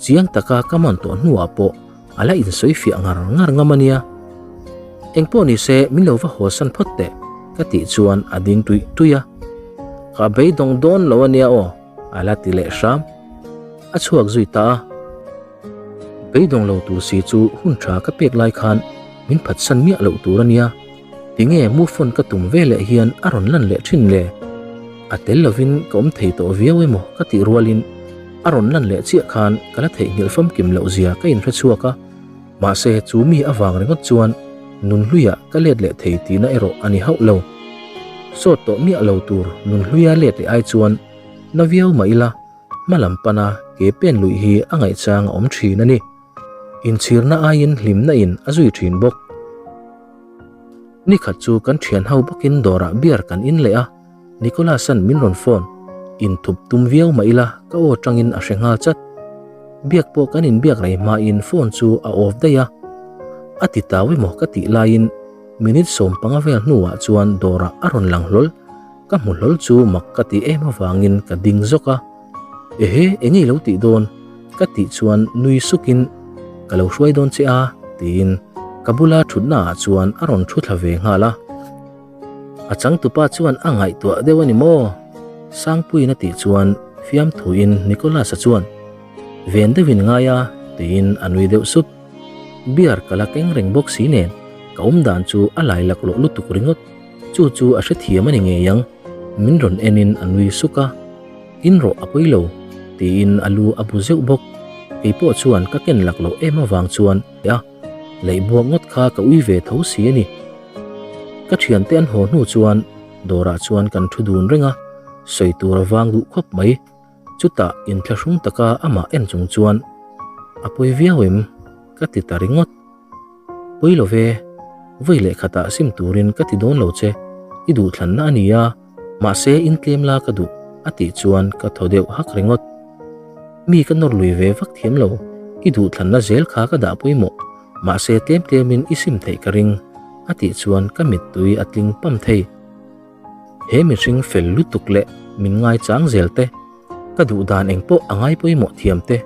Chiang taka ka man tawh hnuah pawh a la insawi fiah ngar ngar ngam a nia. Engpawh ni se min lo va haw san phawt teh, ka tih chuan a ding tuih tuih a. Ka beidawng dawn lo a nia aw, a la ti leh hram. A chhuak zui ta a. Beidawng lo tur si chu hun tha ka pek lai khan min phatsan miah loh tur a nia. Tinge move on ka tum ve leh hian a rawn lan leh thin le? A tel lovin ka awm thei tawh viau emaw ka tih rualin a rawn lan leh chiah khan ka la theihnghilh famkim loh zia ka inhre chhuak a. Mahse chu mi avang ringawt chuan nunhluiah ka let leh thei tihna erawh a ni hauh lo. Sawt tawh miah lo tur nunhluia let leh ai chuan na viau mah ila hma lam pana ke pen luih hi a ngaihchang a awm thin a ni. Inchhirna aiin hlimna in a zui thin bawk. Nikhat chu kan thian ho bawkin dawrah beer kan in leh a, Nicholas-a'n min rawn phone. Inthup tum viau mah ila ka aw tangin a hre nghal chat. Biak pawh kan inbiak rei hmain phone chu a off daih a. A ti tau emaw ka tih laiin minute 15 vel hnuah chuan dawrah a rawn lang hlawl. Ka hmu hlawl chu mak ka ti em avangin ka ding zawk a. Ehe, enge i lo tih dawn? Ka tih chuan nui sukin, Ka lo hruai dawn che a, tiin ka bula thutnaah chuan a rawn thu thla ve nghal a. A changtupa chuan a ngaihtuah deuh a ni maw? Sangpuiin a tih chuan fiamthuin Nicholas-a chuan, Ven deuhin ngai a, tiin a nui deuh sup. Beer ka la keng reng bawk si nen ka awm dan chu a lai laklawh lutuk ringawt. Chu chu a hrethiam a ni ngei ang, min rawn enin a nui suk a. In rawh a pawi lo, tiin a lu a bu zeuh bawk. Kei pawh chuan ka ken lak loh em avang chuan a leihbuak ngawt kha ka ui ve tho si a ni. Ka thiante an haw hnu chuan dawrah chuan kan thu dun reng a, sawi tur a vang duh khawp mai. Chutah inthlahrung taka amah en chung chuan, A pawi viau em? ka ti ta ringawt. Pawi lo ve, vawi leh khatah sim turin ka ti dawn lo che, i duhthlanna a ni a, mahse in tlem la ka duh a tih chuan ka thaw deuh hak ringawt. Mi ka nawr lui ve vak thiam lo, i duhthlanna zel kha ka dah pawimawh, mahse tlem tlemin i sim theih ka ring a tih chuan ka mittui a tling pam thei. He mihring fel lutuk leh min ngaichang zel te. Ka duh dan eng pawh a ngai pawimawh thiam te,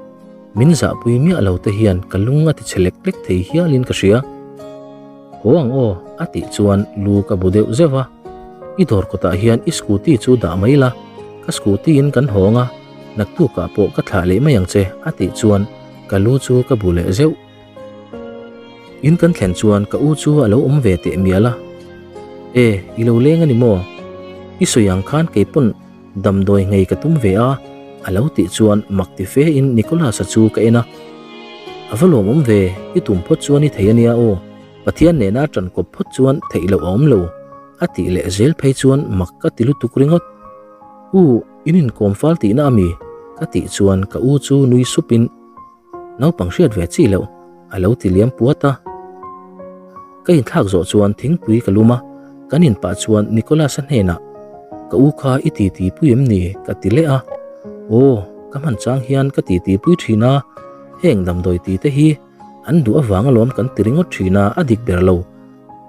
min zahpui miah lo te hian ka lung a ti chhe lek lek thei hialin ka hria. Haw ang aw, a tih chuan lu ka bu deuh zeuh a. I dawr kawtah hian i scooty chu dah mai la, ka scooty in kan hawng a, naktukah pawh ka thlah leh mai ang che, a tih chuan ka lu chu ka bu leh zeuh. In kan thlen chuan ka u chu a lo awm ve teh mial a. E, i lo leng a ni maw? I sawi ang khan kei pawn Damdawi ngei ka tum ve a, a lo tih chuan mak ti fe in Nicholas-a chu ka en a. A va lawmawm ve, i tum phawt chuan i thei a nia aw, Pathian nena ṭan kawp phawt chuan theih loh a awm lo, a tih leh zel phei chuan mak ka ti lutuk ringawt. U, in inkawm fal tihna a mi? ka tih chuan ka u chu nui sup in, Naupang hriat ve chi loh, a lo ti liam puat a. Ka inthlak zawh chuan thingpui ka lum a, kan in pah chuan Nicholas-a hnenah, Ka u kha i titi pui em ni? ka ti leh a. Aw, ka hman chang hian ka titi pui thin a, heng damdawi ti te hi an duh avang alawm kan ti ringawt thin a, a dik ber lo.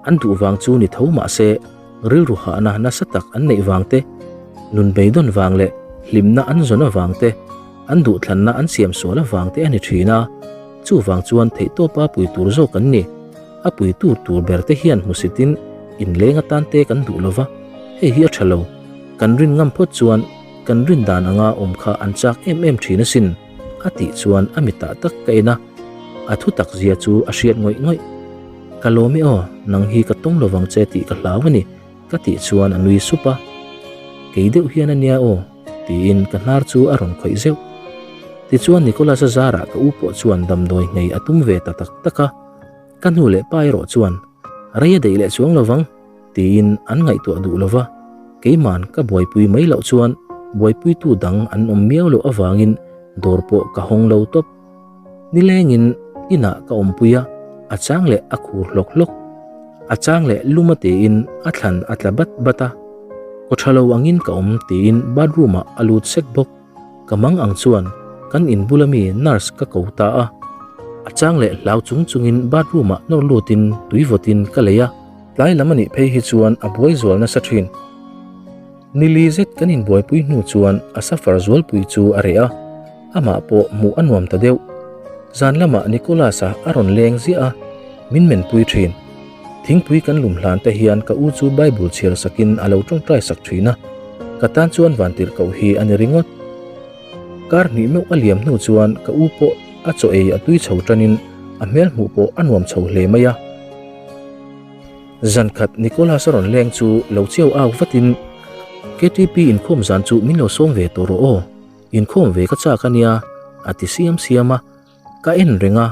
An duh vang chu ni tho mah se, rilru hahna nasa tak an neih vang te, nun beidawn vang leh hlimna an zawn avang te, an duhthlanna an siam sual avang te a ni thin a. Chuvang chuan theihtawpa pui tur zawk an ni. A pui tur tur ber te hian hmusitin inleng atan te kan duh lova, hei hi a tha lo. Kan rin ngam phawt chuan kan rin dan anga awm kha an chak em em thin asin, a tih chuan a mitah tak ka en a, a thu tak zia chu a hriat ngawih ngawih. Ka lawm e aw, nang hi ka tawng lovang che tih ka hlau a ni, ka tih chuan a nui sup a. Kei deuh hian a nia aw, tiin ka hnar chu a rawn khawih zeuh. Tichuan Nicholas-a zarah ka u pawh chuan damdawi nghei a tum ve ta tak tak a. Ka hnu leh pa erawh chuan, Rei a deih leh chuang lovang, tiin an ngaihtuah duh lova, keiman ka buaipui mai loh chuan buaipuitu dang an awm miau loh avangin dawr pawh ka hawng lo tawp. Nilengin inah ka awmpui a, a chang leh a khur hlawk hlawk. A chang leh lum a tiin a thlan a tla bat bat a. Kaw tha lo angin ka awm tiin bathroom ah a lut sek bawk. Ka mang ang chuan kan in bula mi nurse ka ko ta a. A chang leh hlau chung chungin bathroom ah nawr lutin tui vawtin ka lei a. Tlai lam a nih phei hi chuan a buai zual nasa thin. Nili zet kan inbuaipui hnu chuan a safar zualpui chu a reh a, amah pawh hmuh a nuam ta deuh. Zan lamah Nicholas-a a rawn leng ziah a, min menpui thin. Thingpui kan lum hlan te hian ka u chu Bible chhiar sakin a lo tawngtai sak thin a, ka tan chuan vantirh koh hi a ni ringawt. Kar hnih meuh a liam hnu chuan ka u pawh a chaw ei a tui chho tanin a hmel hmuh pawh a nuam chho hle mai a. Zan khat Nicholas a rawn leng chu lo chiau au vatin, KTP inkhawm zan chu min lo sawm ve tawh rawh aw, inkhawm ve ka chak a nia, a ti siam siam a, ka en reng a,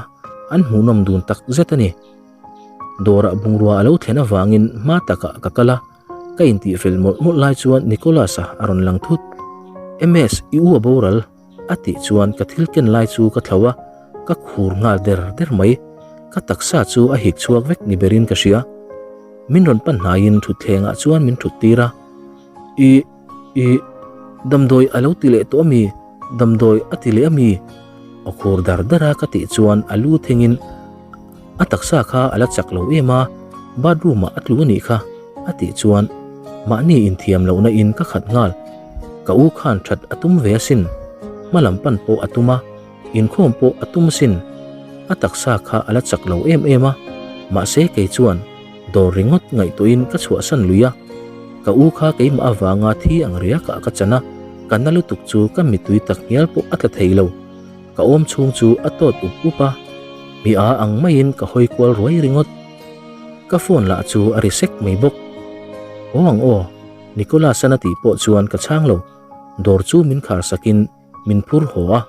an hmuhnawm dun tak zet a ni. Dawrah bungrua a lo thlen avangin hma takah ka kal a, ka intihfel mawlh mawlh lai chuan Nicholas-a a rawn lang thut. MS, i u a boral. A tih chuan ka thil ken lai chu ka thlo a, ka khur nghal der der mai. Ka taksa chu a hik chhuak vek ni berin ka hria. Min rawn pan hnaiin thutthlengah chuan min thut tir a. I, i, damdawi a lo ti leh tawh ami? Damdawi a ti leh ami? Aw khur dar dar a ka tih chuan a lu thengin a taksa kha a la chak lo em a, bathroom ah a tlu anih kha a tih chuan mahni inthiam lohna in ka khat nghal. Ka u khan that a tum ve asin, hma lam pan pawh a tum a, inkhawm pawh a tum asin. A taksa kha a la chak lo em em a, mahse kei chuan dawr ringawt ngaihtuahin ka chhuahsan lui a. Ka u kha keimah avanga thi ang riakah ka chan a, ka na lutuk chu ka mittui tak ngial pawh a tla thei lo. Ka awm chhung chu a tawt up up a, mi a ang maiin ka hawi kual ruai ringawt. Ka phone lah chu a ri sek mai bawk. Haw ang aw, Nicholas-an a tih pawh chuan ka chhang lo, dawr chu min khar sakin min phur haw a.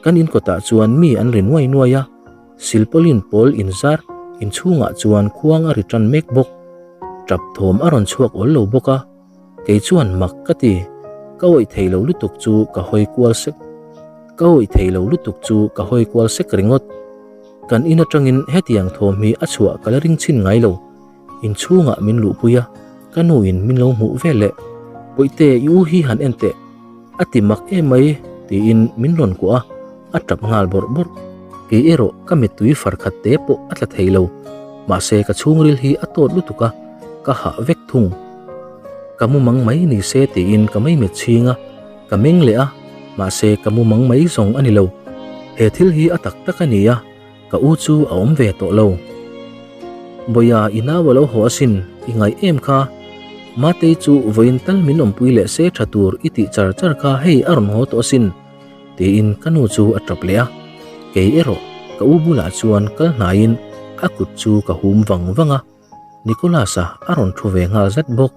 Kan in kawtah chuan mi an ri nuai nuai a, silpaulin pawl inzar inchhungah chuan khuang a ri tan mek bawk. Tap thawm a rawn chhuak awl lo bawk a. Kei chuan mak ka ti, ka awih thei lo lutuk chu ka hawi kual sek, ka awih thei lo lutuk chu ka hawi kual sek ringawt. Kan in atangin hetiang thawm hi a chhuah ka la ring chhin ngai lo. Inchhungah min luhpui a, ka nu in min lo hmuh vel leh, Pawihte i u hi han en teh, a ti mak em mai tiin min rawn kuah a, a tap nghal bawrh bawrh. Kei erawh ka mittui far khat te pawh a tla thei lo, mahse ka chhungril hi a tawt lutuk a, ka hah vek thung. Ka mu mang mai ni se tiin ka meimet chhing a, ka meng leh a, mahse ka mu mang mai zawng a ni lo. He thil hi a tak tak a ni a, ka u chu a awm ve tawh lo. Bawia i nau a lo haw asin, i ngaih em kha? Matei chu vawiin tal min awmpui leh se tha tur i tih char char kha hei a rawn haw tawh asin, tiin ka nu chu a tap leh a. Kei erawh ka u bulah chuan kal hnaiin a kut chu ka hum vang vang a. Nicholas-a a rawn thu ve nghal zet bawk.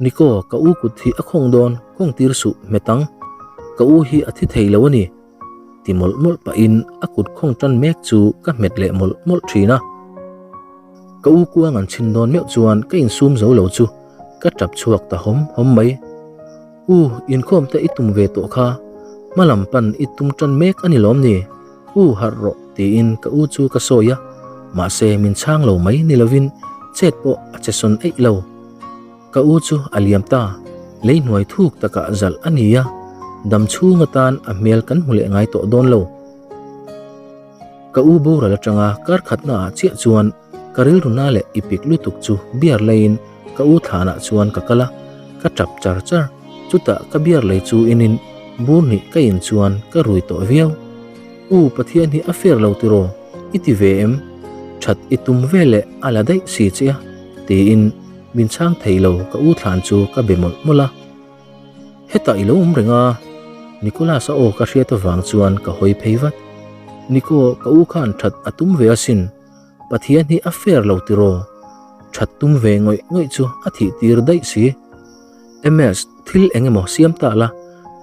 Nico, ka u kut hi a khawng dawn, khawng tir suh, hmet ang. Ka u hi a thi thei lo a ni. Ti mawlh mawlh pahin a kut khawng tan mek chu ka hmet leh mawlh mawlh thin a. Ka u kuang an chhin dawn meuh chuan ka insum zo lo chu ka tap chhuak ta hawm hawm mai. U, inkhawm te i tum ve tawh kha, hma lam pan i tum tan mek a ni lawm ni? U, harh rawh tiin ka u chu ka sawi a, mahse min chhang lo mai ni lovin chet pawh a che sawn eih lo. Ka u chu a liam ta, lei hnuai thuk takah zalh a ni a, dam chhung atan a hmel kan hmu leh ngai tawh dawn lo. Ka u boral atanga kar khatna ah chiah chuan. Ka rilru na leh i pik lutuk chu beer leiin ka u thlanah chuan ka kal a, ka tap char char. Chutah ka beer lei chu inin bur hnih ka in chuan ka rui tawh viau. U Pathian hi a fair lo tiraw? I ti ve em? That i tum ve leh a la daih si che a, tiin min chhang thei lo ka u thlan chu ka be mawlh mawlh a. Hetah i lo awm reng a, Nicholas-a aw ka hriat avang chuan ka hawi phei vat. Nico, ka u khan that a tum ve asin, Pathian hi a fair lo tiraw? That tum ve ngawih ngawih chu a thih tir daih si. MS, thil eng emaw siam ta la,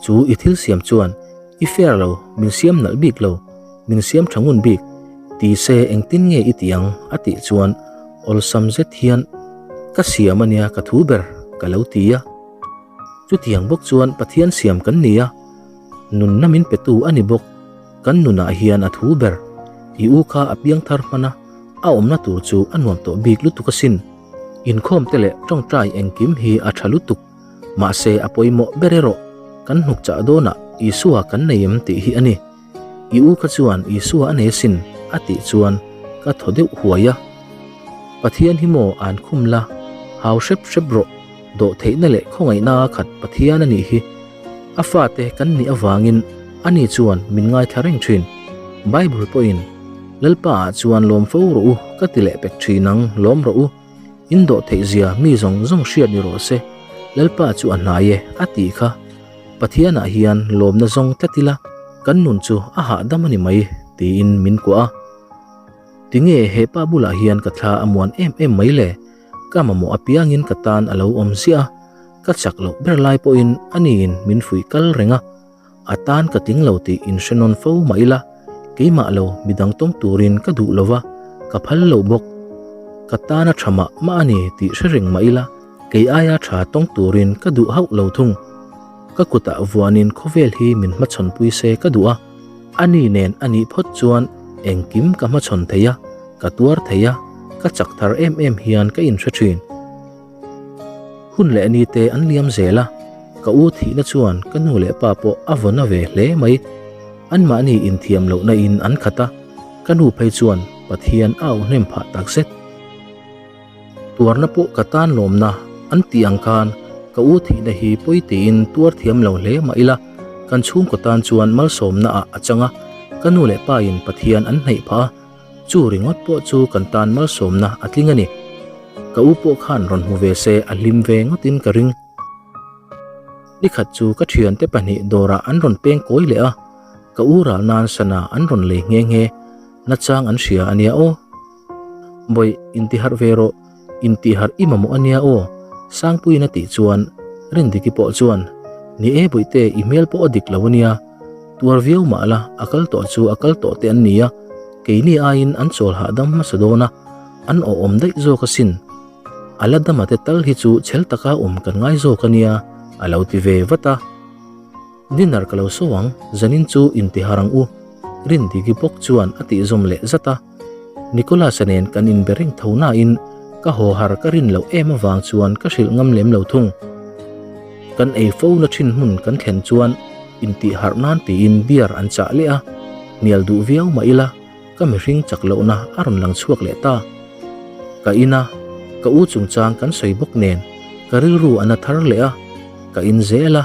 chu i thil siam chuan i fair lo, min siam nalh bik lo, min siam tha ngun bik, ti se engtin nge i tih ang? a tih chuan awlsam zet hian ka siam a nia ka thu ber ka lo ti a. Chutiang bawk chuan Pathian siam kan ni a, nunna min petu a ni bawk. Kan nunah hian a thu ber, i u kha a piang thar hman a, a awmna tur chu a nuam tawh bik lutuk asin. Inkhawm te leh tawngtai engkim hi a tha lutuk, mahse a pawimawh ber erawh kan hnuk chah dawnah Isua kan nei em tih hi a ni. I u kha chuan Isua a nei asin a tih chuan ka thaw deuh huai a. Pathian hi maw an khum la, hau hrep hrep rawh, dawhtheihna leh khawngaihna a khat Pathian a nih hi. A fate kan nih avangin ani chuan min ngaithla reng thin. Bible pawhin, Lalpa ah chuan lawm fo rawh u ka ti leh pek thin ang, lawm rawh u. In dawhtheih zia mi zawng zawng hriat ni rawh se, Lalpa chu a hnai e a tih kha. Pathianah hian lawmna zawng tlat ila, kan nun chu a hahdam a ni mai tiin min kuah a. Tinge he pa bulah hian ka thla a muan em em mai le? Ka mamawh apiangin ka tan a lo awm ziah a, ka chak loh ber lai pawhin aniin min fuih kal reng a, a tan ka tling lo tih inhre nawn fo mah ila, keimah lo midang tawng turin ka duh lo va, ka phal lo bawk. Ka tan a tha mah mah a ni tih hre reng mah ila, kei aia tha tawng turin ka duh hauh lo thung. Ka kutah vuanin khawvel hi min hmachhawnpui se ka duh a, ani nen a nih phawt chuan engkim ka hmachhawn thei a, ka tuar thei a, ka chak thar em em hian ka inhre thin. Hun leh ni te an liam zel a, ka u thihna chuan ka nu leh pa pawh a vaw na ve hle mai. Anmahni inthiam lohna in an khat a, ka nu phei chuan Pathian a auhnem phah takzet. Tuarna pawh ka tan lawmna an tih ang khan ka u thihna hi pawi tiin tuar thiam lo hle mah ila, kan chhungkaw tan chuan malsawmna ah a chang a, ka nu leh pa in Pathian an hnaih phah a, chu ringawt pawh chu kan tan malsawmna a tling a ni. Ka u pawh khan rawn hmu ve se a hlim ve ngawtin ka ring. Nikhat chu ka thiante pahnih dawrah an rawn peng kawi leh a, ka u ral nan sana an rawn lei nghe nghe, nachang an hria a nia aw. Bawih, intiharh ve rawh, intiharh i mamawh a nia aw, Sangpuiin a tih chuan Rindiki pawh chuan, Ni e Bawihte, i hmel pawh a dik lo a nia, tuar viau mah la, a kal tawh chu a kal tawh te an ni a, keini aiin an chawl hahdam hmasa dawn a, an awhawm daih zawk asin. A la dama te tal hi chu chhel taka awm kan ngai zawk a nia, a lo ti ve vat a. Dinner ka lo sawi ang, zanin chu intiharh ang u, Rindiki bawk chuan a tihzawm leh zat a. Nicholas-a nen kan inbe reng tho nain ka haw har ka rin loh em avang chuan ka hrilh ngam lem lo thung. Kan ei fo na thin hmun kan thlen chuan intih harh nan tiin beer an chah leh a, hnial duh viau mah ila ka mihring chak lohna a rawn lang chhuak leh ta. Ka in a, ka u chungchang kan sawi bawk nen ka rilru a na thar leh a, ka in zel a.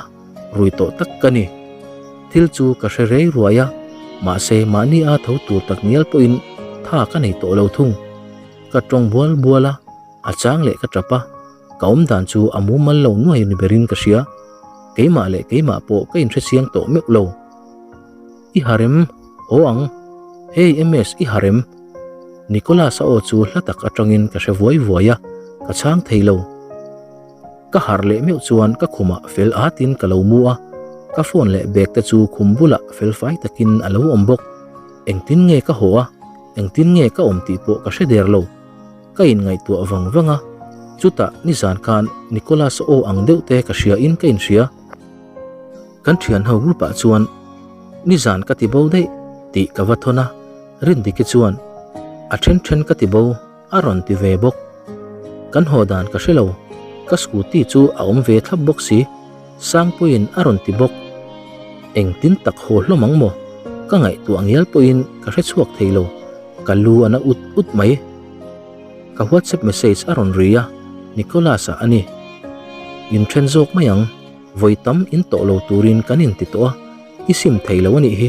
Rui tawh tak ka ni. Thil chu ka hre rei ruai a, mahse mahni a tho tur tak ngial pawhin tha ka nei tawh lo thung. Ka tawng bual bual a, a chang leh ka tap a, ka awm dan chu a mumal lo nuai ni berin ka hria. Keimah leh keimah pawh ka inhre chiang tawh meuh lo. I harem, haw ang. Hey MS, i harem. Nicholas-a aw chu hla tak atangin ka hre vuai vuai a, ka chhang thei lo. Ka harh leh meuh chuan ka khumah fel atin ka lo mu a, ka phone leh bag te chu khum bulah fel fai takin a lo awm bawk. Engtin nge ka haw a, engtin nge ka awm tih pawh ka hre der lo. Ka inngaihtuah vang vang a, chutah nizan khan Nicholas-a aw ang deuh te ka hria in ka inhria. Kan thian ho group ah chuan nizan ka ti bo daih tih ka va thawn a, Rindiki chuan a then then ka ti bo. A rawn ti ve bawk. Kan haw dan ka hre lo, ka scooty chu a awm ve thlap bawk si, Sangpuiin a rawn ti bawk. Engtin tak haw hlawm ang maw? Ka ngaihtuah ngial pawhin ka hre chhuak thei lo, ka lu a na ut ut mai. Ka WhatsApp message a rawn ri a, Nicholas-a a ni. Inthen zawk mai ang, vawi tam in tawh lo turin kan inti tawh a, i sim thei lo a nih hi.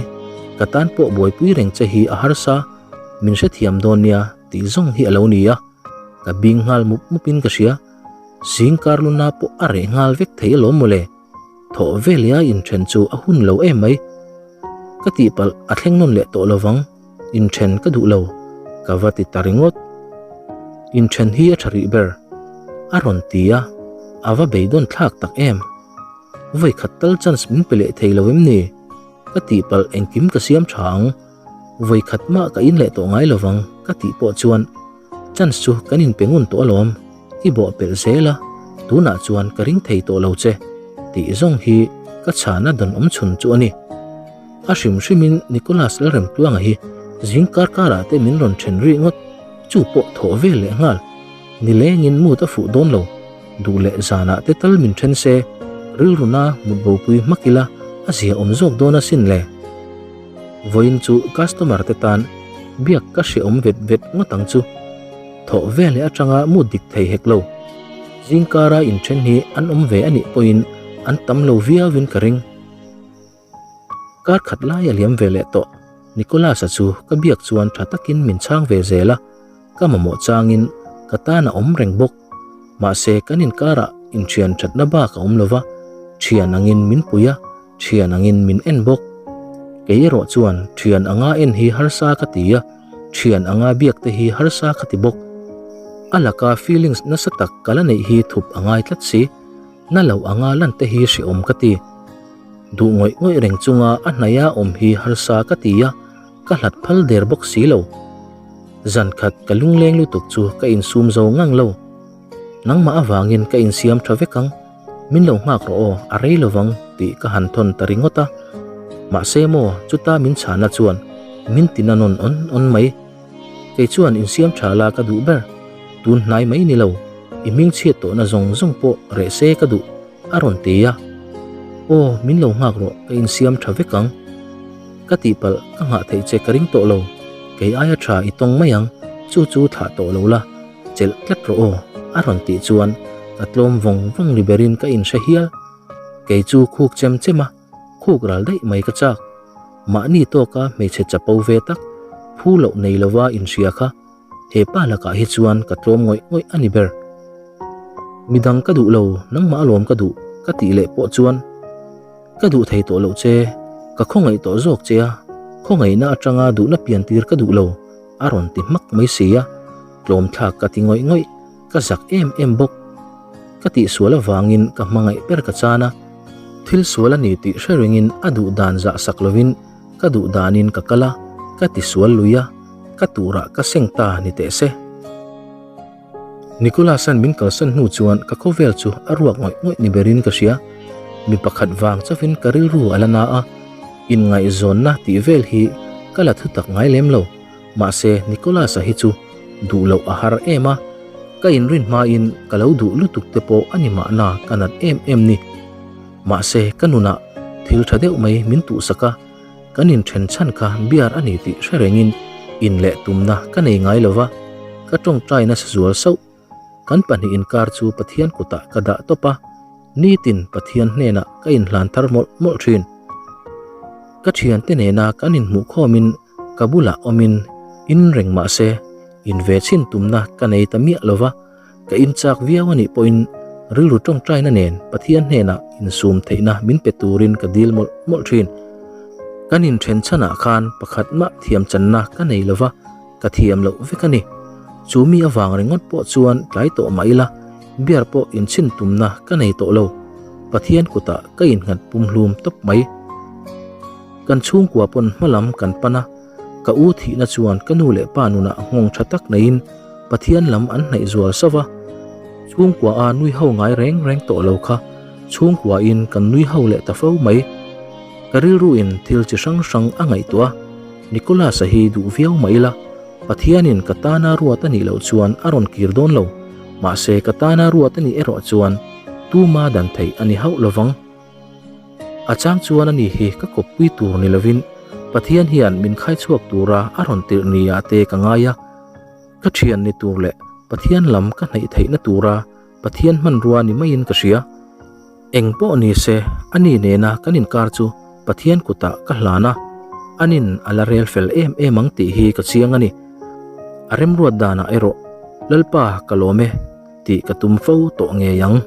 Ka tan pawh buaipui reng che hi a harsa, min hrethiam dawn nia tih zawng hi a lo ni a. Ka bing nghal mup mupin ka hria, zing karluna pawh a reh nghal vek thei alawm mawle. Thawh veleh a inthen chu a hun lo em mai. Ka tihpalh a thleng nawn leh tawh lovang, inthen ka duh lo, ka va ti ta ringawt. Inthen hi a tha rih ber, a rawn ti a, a va beidawn thlak tak em. Vawi khat tal chance min pe leh thei lo em ni? Ka tihpalh engkim ka siam tha ang, vawi khat mah ka in leh tawh ngai lovang ka tih pawh chuan Chance chu kan inpe ngun tawh alawm, i bawh pelh zel a, tunah chuan ka ring thei tawh lo che, tih zawng hi ka chhana dawn awm chhun chu a ni. A hrim hrimin Nicholas Lalremtluanga hi zing kar karah te min rawn then rih ngawt, chu pawh thawh vel leh nghal. Nilengin mood a fuh dawn lo, duh leh zanah te tal min then se, rilruna mut bopui hmak ila a zia awm zawk dawn asin le. Vawiin chu customer te tan biak ka hrehawm vet vet ngawt ang chu. Thawh veleh atanga mu dik thei hek lo. Zingkara inthen hi an awm ve anih pawhin an tam lo viauin ka ring. Kar khat lai a liam ve leh tawh. Nicholas-a chu ka biak chuan tha takin min chhang ve zel a, ka mamawh changin ka tan a awm reng bawk. Mahse kan inkarah inthian thatna bak a awm lova, thian angin min pui a, Thian angin min en bawk. Kei erawh chuan thian anga en hi harsa ka ti a, thian anga biak te hi harsa ka ti bawk. A laka feelings nasa tak ka la neih hi thup a ngai tlat si. Na lo anga lan te hi hrehawm ka ti. Duh ngawih ngawih reng chunga a hnaia awm hi harsa ka ti a, ka hlat phal der bawk si lo. Zan khat ka lungleng lutuk chu ka insum zo ngang lo. Nangmah avangin ka insiam tha vek ang, min lo nghak rawh aw, a rei lovang tih ka han thawn ta ringawt a. Mahse maw, chuta min chhana chuan min ti na nawn awn awn mai. Kei chuan insiam tha la ka duh ber, tun hnai mai ni lo, i hming chhiat tawhna zawng zawng pawh reh se ka duh, a rawn ti a. Aw, min lo nghak rawh, ka insiam tha vek ang. Ka tihpalh, ka nghah theih che ka ring tawh lo, kei aia tha i tawng mai ang, chu chu thlah tawh lo la. Chelh tlat rawh aw, a rawn tih chuan ka tlawm vawng vawng ni berin ka inhre hial. Kei chu khuk chem chem a, khuk ral daih mai ka chak. Mahni tawka hmeichhe chapo ve tak, phu loh nei lova inhria kha he pa lakah hi chuan ka tlawm ngawih ngawih a ni ber. Midang ka duh lo, nangmah alawm ka duh, ka tih leh pawh chuan ka duh thei tawh loh che, ka khawngaih tawh zawk che a, khawngaihna atanga duhna pian tir ka duh lo. A rawn ti hmak mai si a, tlawm thlak ka ti ngawih ngawih, ka zak em em bawk. Ka tihsual avangin ka hmangaih ber ka chan a, thil sual a ni tih hre ringin a duh dan zah sak lovin ka duh danin ka kal a, ka tisual lui a, ka turah ka seng ta ni teh se. Nicholas-a'n min kalsan hnu chuan ka khawvel chu a ruak ngawih ngawih ni berin ka hria. Mi pakhat vang chauhin ka rilru a la na a, inngaihzawnna tih vel hi ka la thutak ngai lem lo. Mahse, Nicholas-a hi chu duh loh a har em a, ka inrin hmain ka lo duh lutuk te pawh a ni mahna ka nat em em ni. Mahse, ka nunah thil tha deuh mai min tuhsak a, Kan inthen chhan kha biar a ni tih hre rengin in leh tumna ka nei ngai lo va, ka tawngtai nasa zual sauh. Kan pahnih inkar chu Pathian kutah ka dah tawp a, nitin Pathian hnenah ka inhlan thar mawlh mawlh thin. Ka thiante nena kan inhmuh khawmin ka bulah awmin in reng mah se, in ve chhin tumna ka nei ta miah lo va, Ka inchak viau a nih pawhin rilru tawngtaina nen Pathian hnenah insum theihna min pe turin ka dil mawlh mawlh thin. Kan inthen chhanah khan pakhat mah thiam channa ka nei lova, ka thiam loh vek a ni. Chu mi avang ringawt pawh chuan tlai tawh mah ila, biar pawh inchhin tumna ka nei tawh lo. Pathian kutah ka innghat pumhlum tawp mai. Kan chhungkua pawn hmalam kan pan a. Ka u thihna chuan ka nu leh pa nunah nghawng tha tak neiin Pathian lam an hnaih zual sauh a. Chhungkua a nui ho ngai reng reng tawh lo kha chhungkuain kan nui ho leh ta fo mai. Ka rilruin thil chi hrang hrang a ngaihtuah a, Nicholas-a hi duh viau mah ila Pathianin ka tana ruat a nih loh chuan a rawn kir dawn lo, mahse ka tana ruat a nih erawh chuan tuma dan theih a ni hauh lovang. A chang chuan ani hi ka kawppui tur ni lovin Pathian hian min khai chhuak tura a rawn tirh ni ah te ka ngai a. Ka thian ni tur leh Pathian lam ka hnaih theihna tura Pathian hmanrua ni maiin ka hria. Eng pawh ni se, ani nena kan inkar chu Pathian kutah ka hlan a, anin a la rel fel em em ang tih hi ka chiang a ni. A remruat danah erawh, Lalpa ka lawm e tih ka tum fo tawh ngei ang.